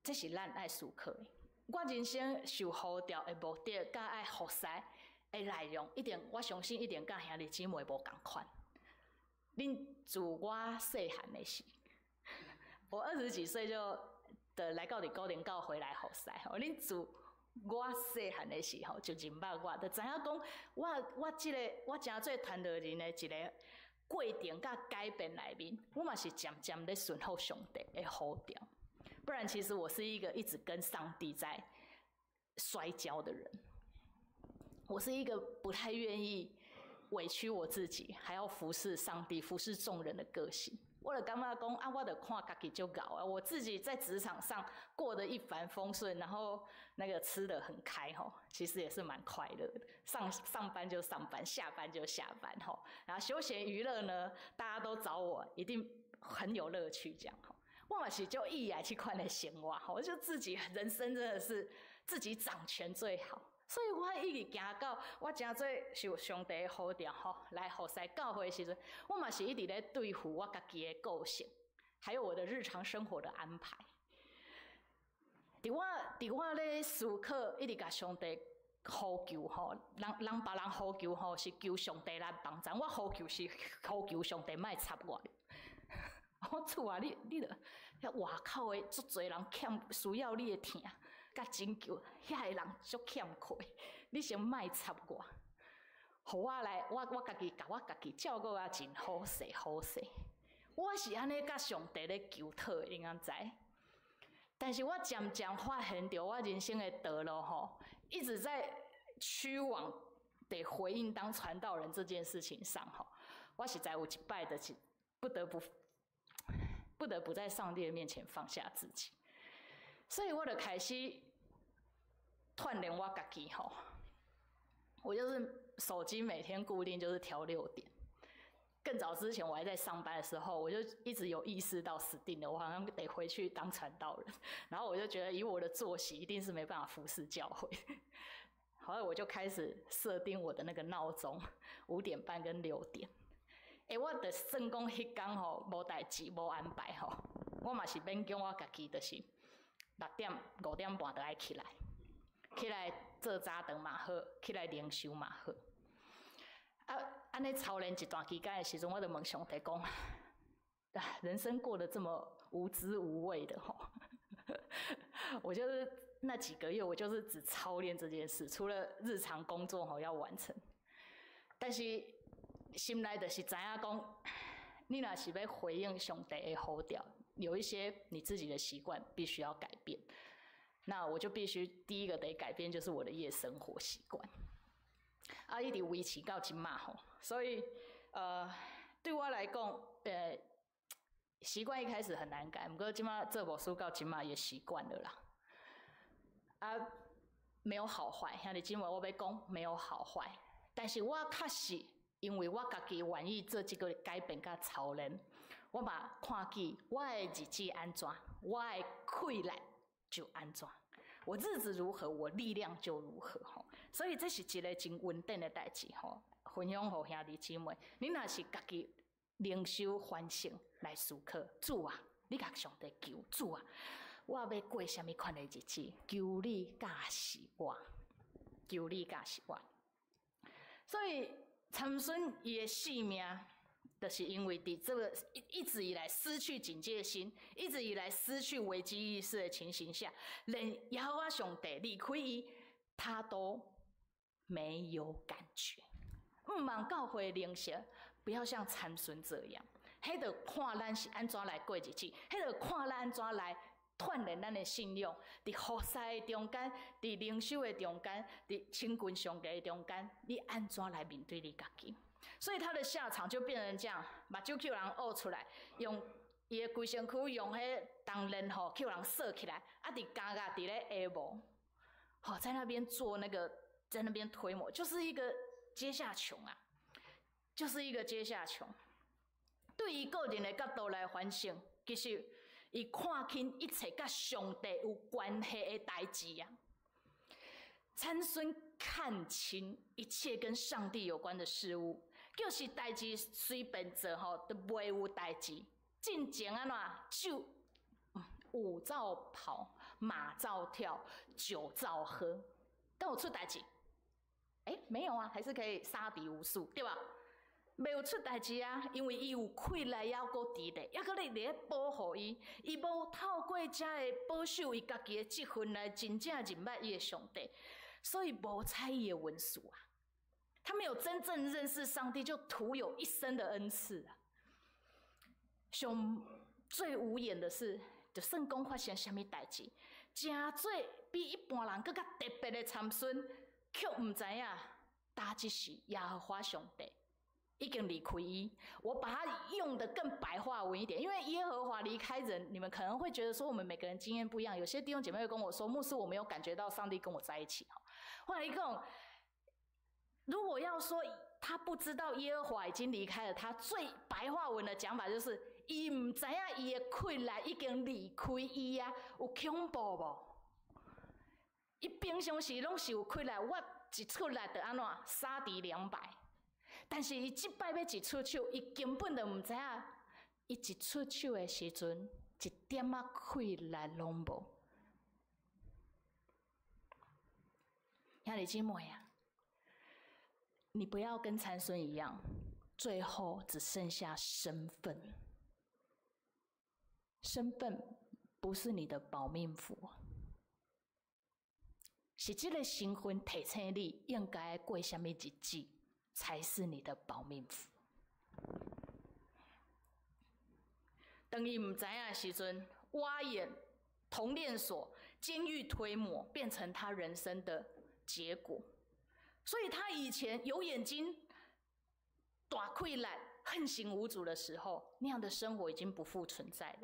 這是咱愛思考的。我人生受呼召的目的，佮愛服侍的內容，一定我相信一定佮兄弟姊妹無仝款。恁自我細漢的時，我二十幾歲就的來到佇古林教會來服侍吼。恁自我細漢的時候就認捌我，就知影講我我這個我成做傳道人的一个過程佮改變內面，我嘛是漸漸咧順服上帝的呼召。不然，其實我是一個一直跟上帝在摔跤的人。我是一個不太願意委屈我自己，還要服侍上帝、服侍眾人的個性。我就感覺講啊，我就看家己足𠢕啊，我自己在職場上過得一帆風順，然後那個吃得很開吼，其實也是蠻快樂的。上上班就上班，下班就下班吼，然後休閒娛樂呢，大家都找我，一定很有樂趣這樣吼。我嘛是足意愛這款的生活，我就自己人生真的是自己掌權最好。所以我一直行到我成做受上帝的呼召吼，來服侍教會的時陣，我嘛是一直咧對付我家己的個性，還有我的日常生活的安排。佇我佇我咧思考，一直共上帝呼求吼，人人別人呼求吼是求上帝來幫贊，我呼求是呼求上帝莫插我。我主啊，你著遐外口的足濟人欠需要你的疼佮拯救，遐個人足欠缺，你先莫插我，予我來，我家己共我家己照顧啊真好勢好勢。我是按呢佮上帝咧求討的，你敢知？但是我漸漸發現著我人生的道路吼，一直在趨往得回應當傳道人這件事情上吼，我實在有一擺就是不得不在上帝的面前放下自己，所以我就開始鍛鍊我家己吼。我就是手機每天固定就是調6點。更早之前我還在上班的時候，我就一直有意識到死定了，我好像得回去當傳道人。然後我就覺得以我的作息，一定是沒辦法服侍教會。後來我就開始設定我的那個鬧鐘，5點半跟6點。欸，我就算講彼工吼無代誌無安排吼，我嘛是勉強我家己，就是6點5點半就愛起來，起來做早頓嘛好，起來靈修嘛好。啊，按呢操練一段期間的時陣，我就問上帝講：啊，人生過得這麼無滋無味的吼，我就是那幾個月，我就是只操練這件事，除了日常工作吼要完成，但是心內就是知影講，你若是欲回應上帝的呼召，有一些你自己的習慣必須要改變。那我就必須第一個得改變，就是我的夜生活習慣。啊，一直維持到這馬吼，所以對我來講，習慣一開始很難改，毋過這馬做牧師到這馬也習慣了啦。啊，沒有好壞，兄弟姊妹，我欲講沒有好壞，但是我確實因為我家己願意做這個改變佮操練，我嘛看見我的日子按怎，我的氣力就按怎。我日子如何，我力量就如何吼。所以這是一個真穩定的代誌吼。分享予兄弟姊妹，你若是家己靈修反省來思考，主啊，你共上帝求，主啊，我欲過啥物款的日子？求你教示我，求你教示我。所以參孫伊的性命，就是因為佇這個一直以來失去警戒心，一直以來失去危機意識的情形下，連耶和華上帝離開伊，他都沒有感覺。毋望教會靈修，不要像參孫這樣，彼著看咱是按怎來過日子，彼著看咱按怎來鍛鍊咱的信仰，佇服侍的中間，佇靈修的中間，佇親近上帝的中間，你按怎來面對你家己？所以他的下場就變成這樣，目睭去予人挖出來，用伊的規身軀用彼銅鏈吼去予人鎖起來，啊，佇監獄佇咧下磨，吼，在那邊做那個，在那邊推磨，就是一個階下窮啊，就是一個階下窮。對伊個人的角度來反省，其實伊看輕一切佮上帝有關係的代誌啊。參孫看輕一切跟上帝有關的事物，就是代誌隨便做吼，都袂有代誌。進前按怎就舞照跑，馬照跳，酒照喝，敢有出代誌？欸，沒有啊，還是可以殺敵無數，對吧？袂有出代誌啊，因為伊有氣力猶閣佇咧，猶閣咧佇咧保護伊，伊無透過遮个保守伊家己的職分來真正認捌伊的上帝，所以無採伊的文書啊。他沒有真正認識上帝，就徒有一生的恩賜啊。上最無言的是，就算講發生啥物代誌，誠做比一般人閣較特別的參孫，卻毋知影，焦這時耶和華上帝已經離開伊。我把它用得更白話文一點，因為耶和華離開人，你們可能會覺得說我們每個人經驗不一樣。有些弟兄姐妹會跟我說，牧師，我沒有感覺到上帝跟我在一起。後來一共，如果要說他不知道耶和華已經離開了他，最白話文的講法就是，伊毋知影伊的氣力已經離開伊啊，有恐怖無？伊平常時攏是有氣力，我一出來就按怎殺敵200。但是伊這擺欲一出手，伊根本就毋知影，伊一出手的時陣，一點仔氣力攏無。兄弟姊妹啊，你不要跟参孙一样，最后只剩下身份。身份不是你的保命符，是這个身份提醒你應該過啥物日子，才是你的保命符。當伊毋知影的時陣，挖眼、銅鏈鎖、監獄推磨，變成他人生的結果。所以他以前有眼睛、大潰爛、橫行無阻的時候，那樣的生活已經不復存在了。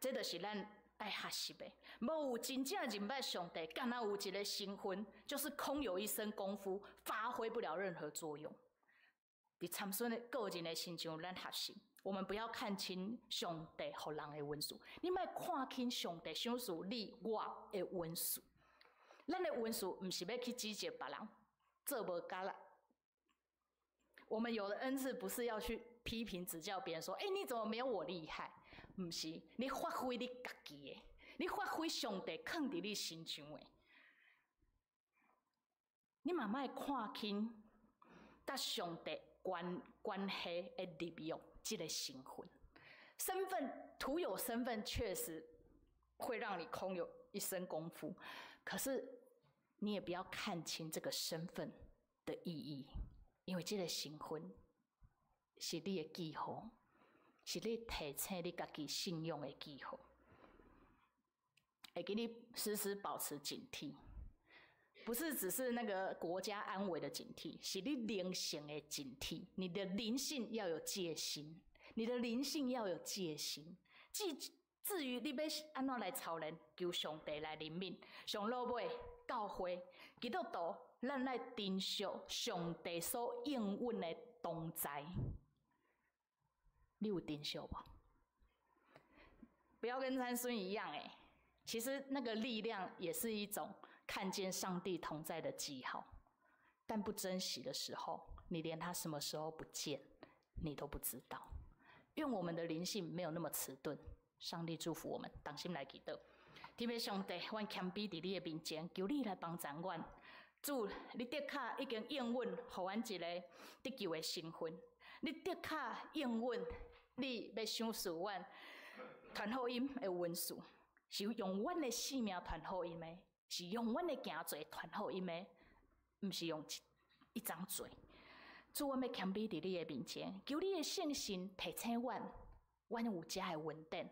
這就是咱愛學習的，無有真正認捌上帝，敢若有一个身份，就是空有一身功夫，發揮不了任何作用。佇參孫的個人的身上，咱學習，我們不要看輕上帝予人的恩賜，你莫看輕上帝賞賜你我的恩賜。咱的恩賜毋是欲去指責別人，做無夠力。我們有的恩賜不是要去批評指教別人，說：欸，你怎麼沒有我厲害？毋是，你發揮你家己的，你發揮上帝囥佇你身上的。你嘛莫看輕佮上帝關係的立約這个身份。身份徒有身份，確實會讓你空有一身功夫。可是你也不要看輕這個身份的意義，因為這个身份是你的記號，是你提醒你家己信仰的記號，會給你時時保持警惕，不是只是那個國家安危的警惕，是你靈性的警惕。你的靈性要有戒心，你的靈性要有戒心。至於你欲按怎來操練，求上帝來憐憫。上落尾教會基督徒，咱來珍惜上帝所應允的同在。你有珍惜無？不要跟參孫一樣欸，其實那個力量也是一種看見上帝同在的記號，但不珍惜的時候，你連他什麼時候不見，你都不知道。願我們的靈性沒有那麼遲鈍。上帝祝福我們，同心來祈禱。天父上帝，阮謙卑佇你的面前，求你來幫助阮。主，你的確已經應允，予阮一個得救的身份。你的確應允，你欲賞賜阮傳福音的恩賜，是用阮的性命傳福音的，是用阮的行做傳福音的，毋是用一張嘴。主，阮欲謙卑佇你的面前，求你的聖神提醒阮，阮有遮的恩典。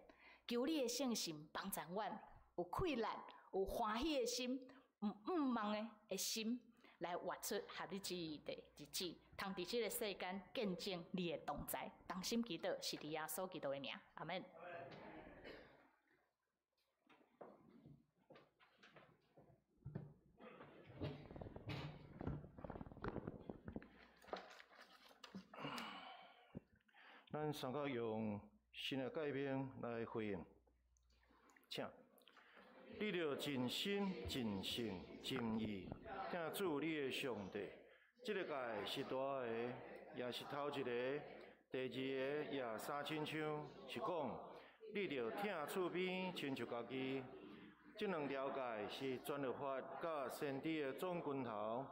求你的聖神幫助阮，有氣力、有歡喜的心，毋毋望的心，來活出合你旨意的日子，通佇這个世間見證你的同在。同心祈禱，是佇耶穌基督的名，阿們。咱三個用新的誡命來回應，請。你著盡心、盡性、盡意疼主你的上帝。這个誡是大个，也是頭一个。第二个也相親像，是講你著疼厝邊親像家己。這兩條誡是全律法佮先知的總根頭。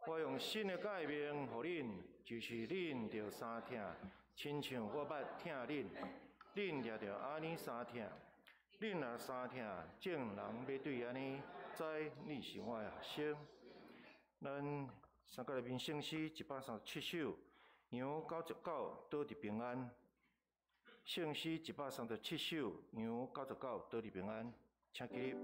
我用新的誡命予恁，就是恁著相疼，親像我捌疼恁，恁也著按呢相疼。恁若相疼，眾人欲對按呢知你是我的學生。咱三個內面聖詩137首，羊99倒佇平安。聖詩137首，羊99倒佇平安，請起立。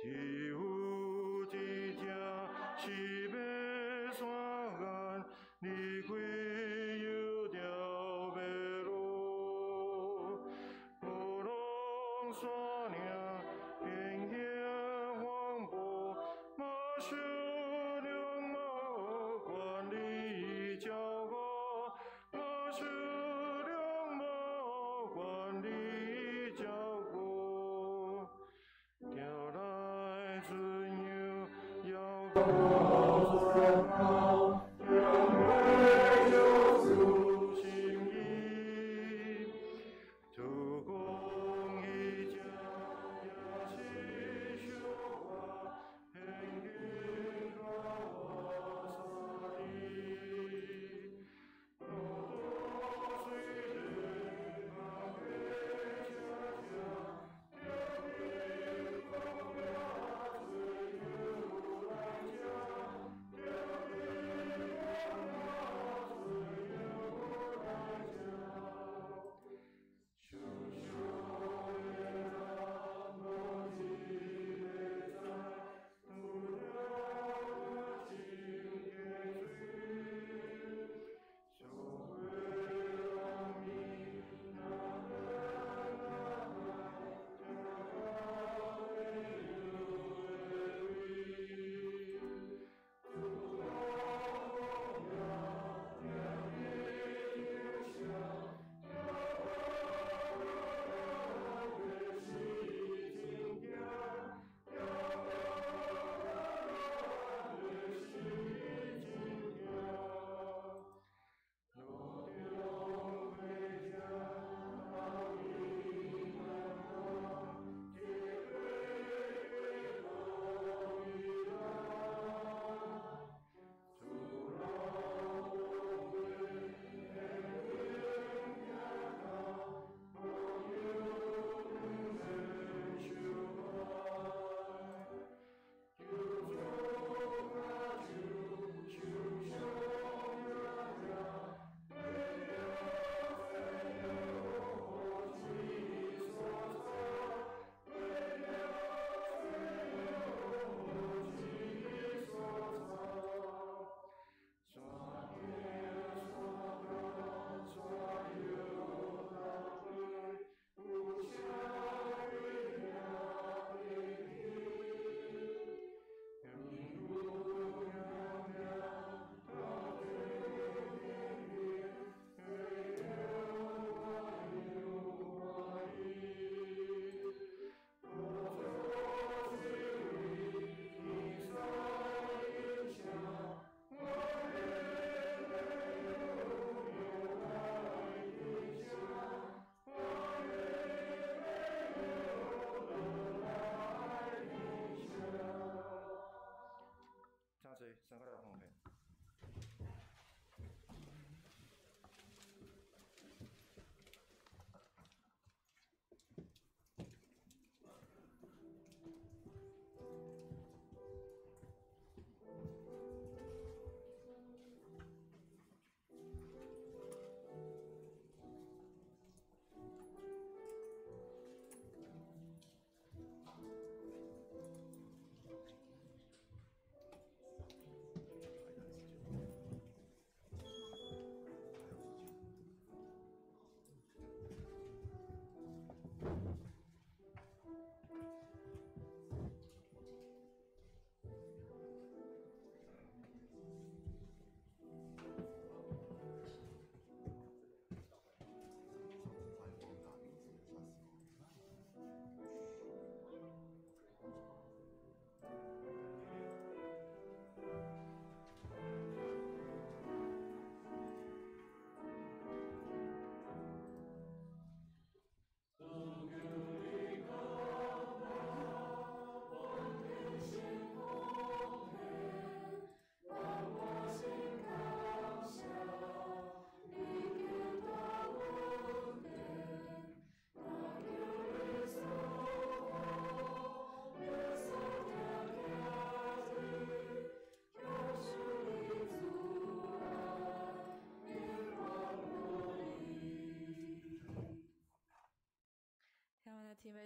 只有一只是欲山。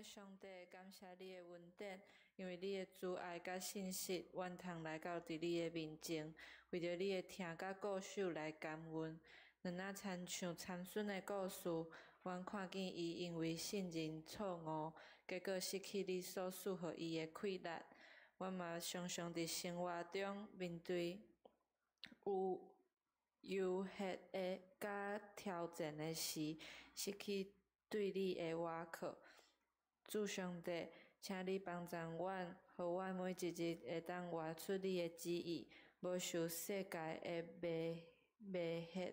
上帝，感谢你的恩典，因为你的慈爱佮信实，阮通来到伫你的面前，为著你的疼佮顾守来感恩。咱若亲像参孙的故事，阮看见伊因为信任错误，结果失去你所赐予伊的气力。阮嘛常常伫生活中面对有诱惑的佮挑战的时，失去对你的倚靠。主上帝，请你帮助阮，予阮每一日會當活出你的旨意，無受世界的迷惑。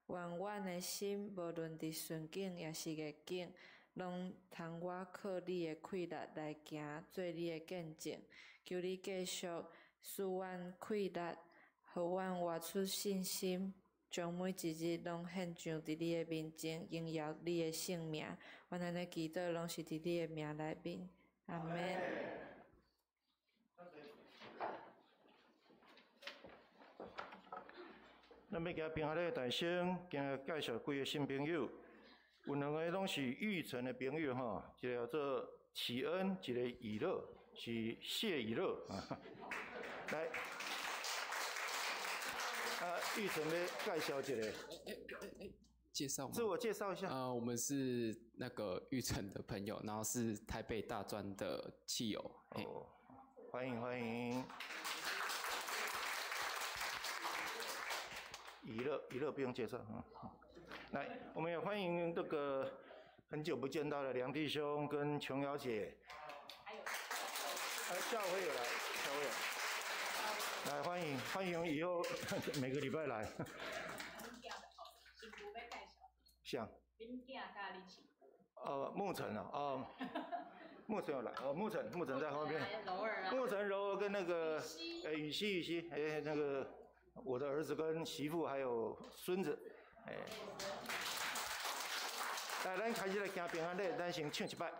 願阮的心，無論佇順境抑是逆境，攏通倚靠你的氣力來行，做你的見證。求你繼續賜阮氣力，予阮活出信心，將每一日攏獻上佇你的面前，榮耀你的聖名。阮按呢祈禱，攏是佇你的名內面。阿們。咱欲行平安禮大聲，今日介紹幾个新朋友，有兩个攏是玉成的朋友吼，一个叫做啟恩，一个以樂，是謝以樂。來，啊，玉成欲介紹一下，介紹嗎？自我介紹一下。我們是那個玉成的朋友，然後是台北大專的汽友。哦，歡迎歡迎。娛樂娛樂不用介紹，來，我們也歡迎這個很久不見到的梁弟兄跟瓊瑤姐，教會有來，教會有來，來歡迎歡迎，以後每個禮拜來。像。牧成啊，哦，牧成有來，哦，牧成在後面，牧成柔兒跟那個，雨熙雨熙，那個。我的兒子跟媳婦還有孫子，來，咱開始來行平安禮，咱先唱一擺。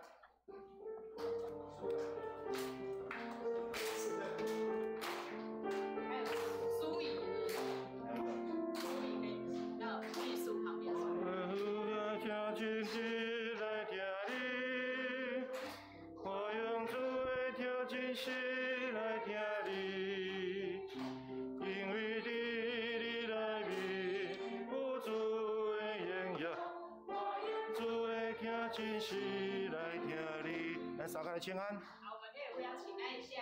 還有蘇怡，蘇怡可以到藝術旁邊。來，三個來請安。好，我們可以互相請安一下。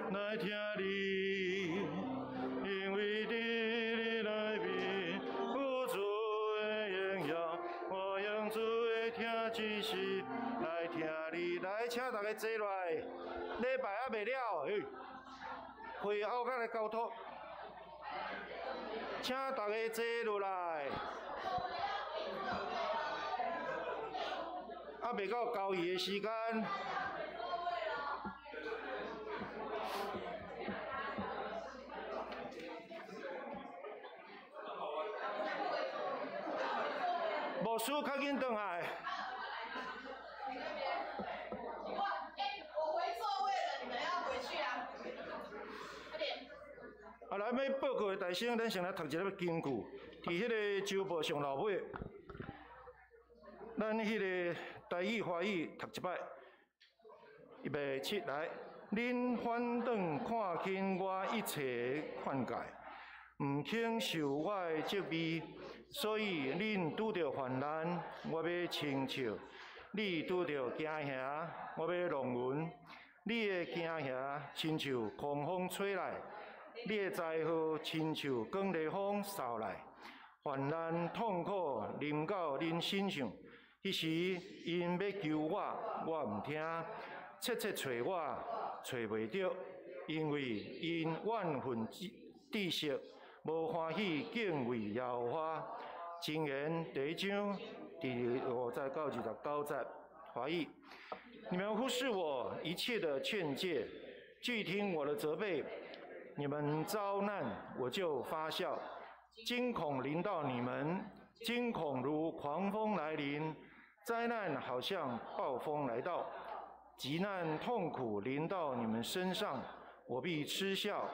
來聽你，因為佇你內面有主的榮耀，我用主的聽真實來聽你。來，請大家坐落來，禮拜猶未了，會後閣來交托，請大家坐落來。猶未到交易的時間。牧師較緊轉來。我回座位了，你們要回去啊！快點。啊，來欲報告的大聲，咱先來讀一个經句，佇彼个週報上落尾，咱彼个台語華語讀一擺，預備起來。恁反轉看輕我一切勸誡，毋肯受我的責備，所以恁拄著患難，我欲稱笑；你拄著驚嚇，我欲弄勻。你的驚嚇親像狂風吹來，你的災禍親像狂烈風掃來，患難痛苦臨到恁身上，彼時𪜶欲求我，我毋聽；切切揣我，揣袂著，因為𪜶怨恨知識，無歡喜敬畏耶和華。箴言第一章第5節到29節，華語。你們忽視我一切的勸誡，拒聽我的責備。你們遭難，我就發笑；驚恐臨到你們，驚恐如狂風來臨，災難好像暴風來到，急難痛苦臨到你們身上，我必嗤笑。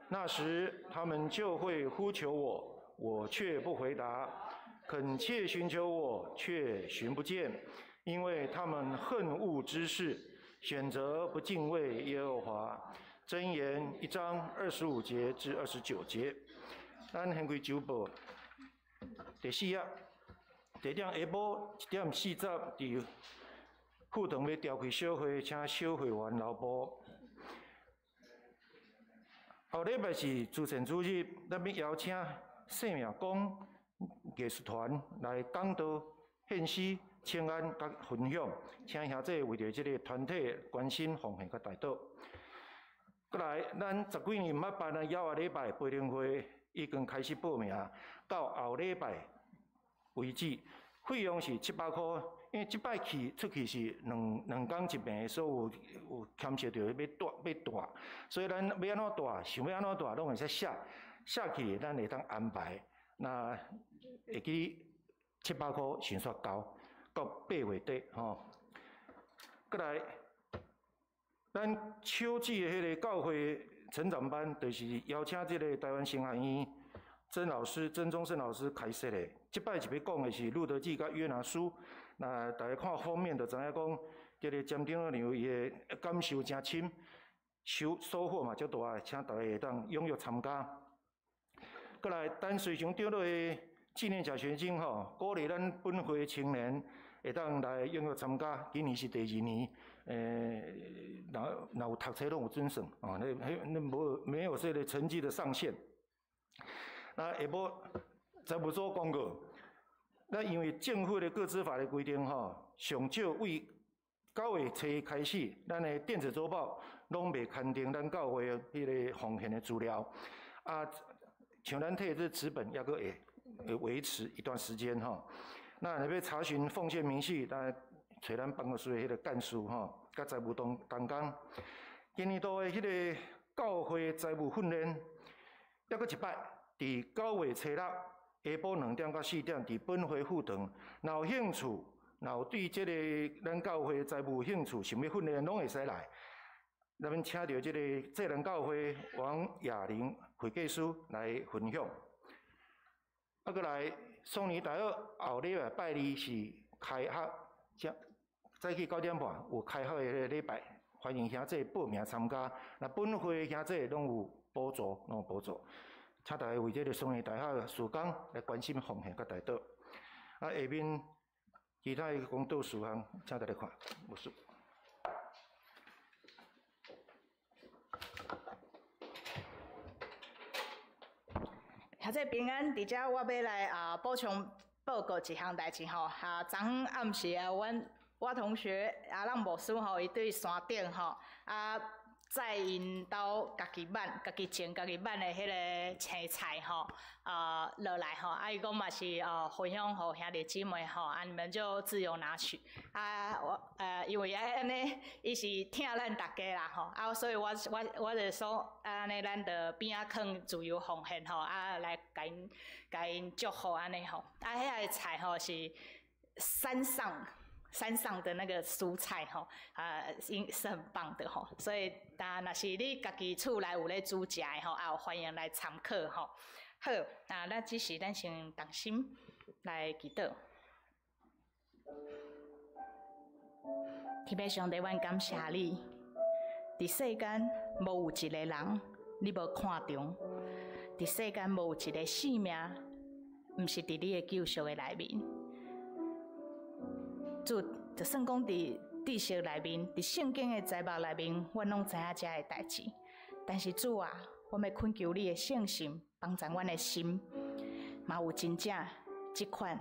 那時他們就會呼求我，我卻不回答；懇切尋求我，卻尋不見。因為他們恨惡知識，選擇不敬畏耶和華。箴言一章25節至29節。咱掀開週報第四頁，第二點下晡1點40，佇副堂欲召開小會，請小會員留步。後禮拜是慈善主日，咱欲邀請生命光藝術團來講道、獻詩、請安佮分享，請兄弟為著這个團體關心奉獻佮代禱。閣來，咱十幾年毋捌辦的枵仔禮拜培靈會已經開始報名，到後禮拜為止，費用是700箍。因為這擺去出去是兩兩工一暝，所以有牽涉著欲帶欲帶，所以咱欲按怎帶，想欲按怎帶，攏會使寫寫去，咱會當安排。那會記700箍先煞交。到8月底吼，閣來，咱秋季的彼个教會成長班，就是邀請這个台灣神學院曾老師、曾宗盛老師開設的。這擺是欲講的是《路得記》佮約拿書。那大家看封面就知影講，這个詹長老伊的感受誠深，收穫嘛足大，請大家會當踴躍參加。閣來，陳瑞祥長老的紀念獎學金吼，鼓勵咱本會青年會當來踴躍參加。今年是第二年，若有讀冊攏有準算哦。那彼那無沒有這个成績的上限。那下晡財務組公告，那因為政府的個資法的規定吼，上少為9月初開始，咱的電子週報攏袂刊登咱教會彼个奉獻的資料。啊，像咱提這紙本猶閣會維持一段時間吼。那若欲查詢奉獻明細，來揣咱辦公室的彼個幹事吼，佮財務同工。今年度的彼个教會財務訓練，猶閣一擺，佇9月初六下晡2點到4點，佇本會副堂。若有興趣，若有對這个咱教會財務有興趣，想欲訓練，攏會使來。咱們請著這个濟南教會王雅玲會計師來分享。啊，閣來，雙年大學後禮拜拜二是開學，早起9點半有開學的禮拜，歡迎兄弟報名參加。若本會兄弟攏有補助，攏有補助。請大家為這个雙年大學事工來關心奉獻佮代禱。啊，下面其他的公道事項，請大家看，無事。兄弟平安，佇遮我欲來啊補充報告一項代誌吼。啊，昨昏暗時啊，阮我同學阿朗牧師吼，伊對山頂吼啊。載𪜶兜家己挽、家己種、家己挽的彼个青菜吼，落來吼，啊，伊講嘛是分享予兄弟姊妹吼，啊，你們就自由拿取。啊，我因為按呢，伊是疼咱逐家啦吼，啊，所以我就說，按呢，咱就邊仔囥自由奉獻吼，啊，來共𪜶祝福按呢吼。啊，遐个菜吼是山上。山上的那个蔬菜吼，啊，應是很棒的吼，所以但若是你家己厝內有咧煮食的吼，也有歡迎來參考吼。好，那咱這時咱先同心來祈禱。天父上帝，阮感謝你，佇世間無有一个人你無看重，佇世間無有一个性命，毋是佇你的救贖的內面。主，就算講佇知識內面，佇聖經的材目內面，阮攏知影這个代誌。但是主啊，我欲懇求你的聖神幫助阮的心，嘛有真正這款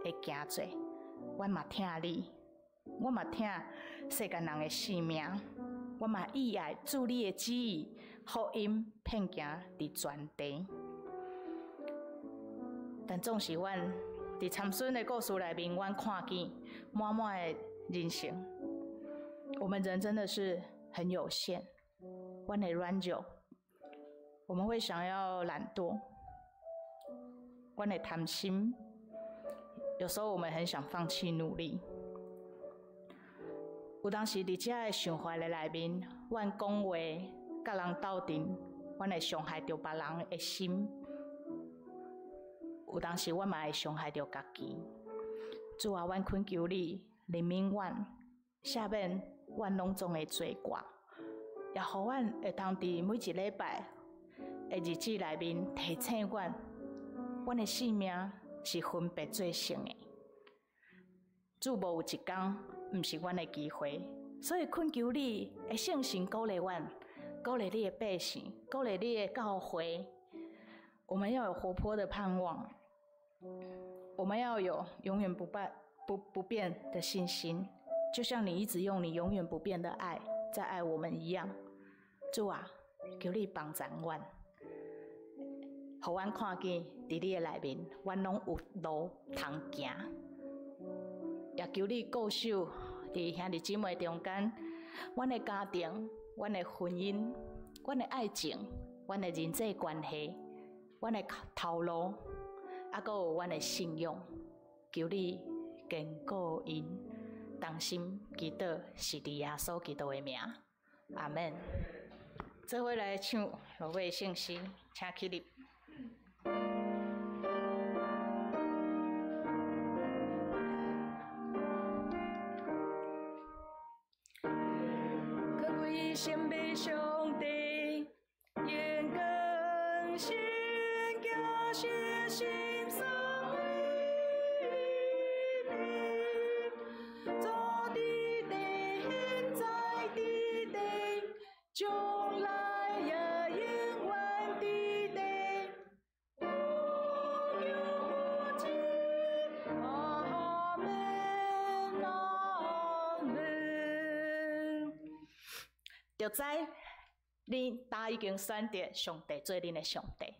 的行做。阮嘛疼你，我嘛疼世間人的性命，我嘛意愛主你的旨意，福音遍行佇全地。但總是阮佇參孫的故事內面，阮看見滿滿的人生。我們人真的是很有限，阮會軟弱，我們會想要懶惰，阮會貪心，有時候我們很想放棄努力。有當時佇這个想法的內面，阮講話佮人鬥陣，阮會傷害著別人的心。有當時阮嘛會傷害著家己。主啊，阮懇求你憐憫阮，赦免阮攏總的罪過，也予阮會當佇每一禮拜的日子內面提醒阮，阮的性命是分別做聖的。主無有一工毋是阮的機會，所以懇求你的聖神鼓勵阮，鼓勵你的百姓，鼓勵你的教會。我們要有活潑的盼望，我們要有永遠不敗、不變的信心，就像你一直用你永遠不變的愛在愛我們一樣。主啊，求你幫助阮，予阮看見佇你的內面，阮攏有路通行。也求你固守佇兄弟姊妹中間，阮的家庭、阮的婚姻、阮的愛情、阮的人際關係、阮的頭路，猶閣有阮的信仰，求你堅固𪜶，同心祈禱，是佇耶穌基督的名，阿們。做伙來唱落尾聖詩，請起立。可貴神秘上帝，永更新，行實心送為你，早佇地，現在佇地，將來也永遠佇地。無窮無盡，阿們，阿們。就知恁早已經選擇上帝做恁的上帝，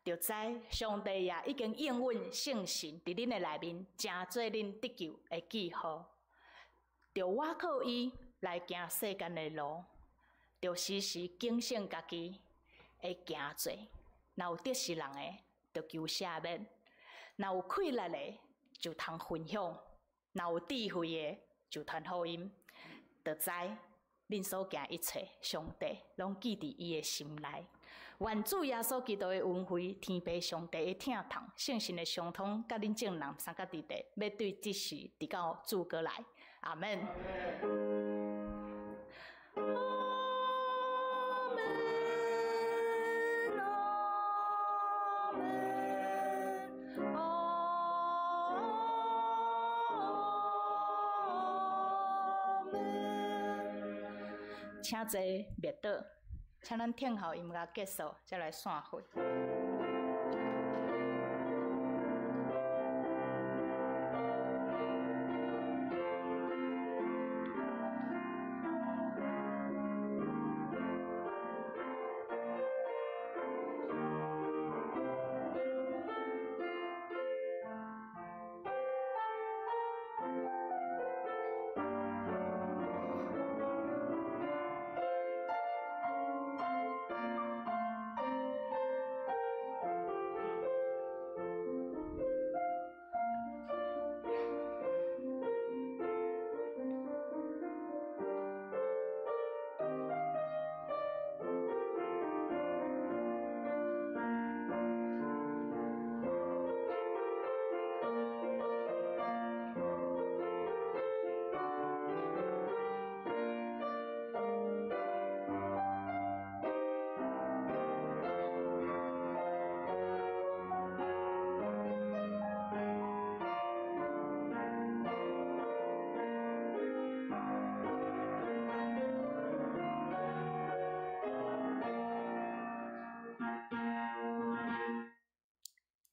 就知上帝也已經應允聖神佇恁的內面，成做恁得救的記號。就倚靠伊來行世間的路，就時時警醒家己的行做。若有得失人的，就求赦免；若有氣力的，就通分享；若有智慧的，就傳福音。就知恁所行一切，上帝攏記佇伊的心內。願主耶穌基督的恩惠、天父上帝的疼痛、聖神的相通，佮恁眾人三甲弟弟，欲對這時直到主閣來。阿們。阿們，阿們，阿們。請坐默禱，請咱聽候音樂結束，才來散會。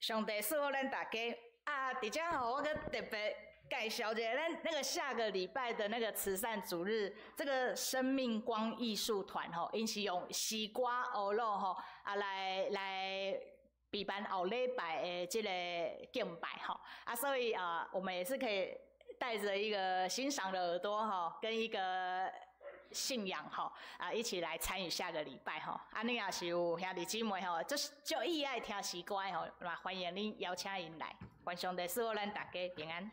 上帝賜福咱大家。啊，佇遮吼，我閣特別介紹一下，咱那個下個禮拜的那個慈善主日，這個生命光藝術團吼，𪜶是用詩歌呵咾吼，啊來備辦後禮拜的這個敬拜吼。啊，所以啊，我們也是可以帶著一個欣賞的耳朵吼，跟一個信仰吼，啊，一起來參與下個禮拜吼。啊，你若是有兄弟姊妹吼，就是足喜愛聽詩歌的吼，嘛歡迎恁邀請𪜶來。願上帝賜福咱大家平安。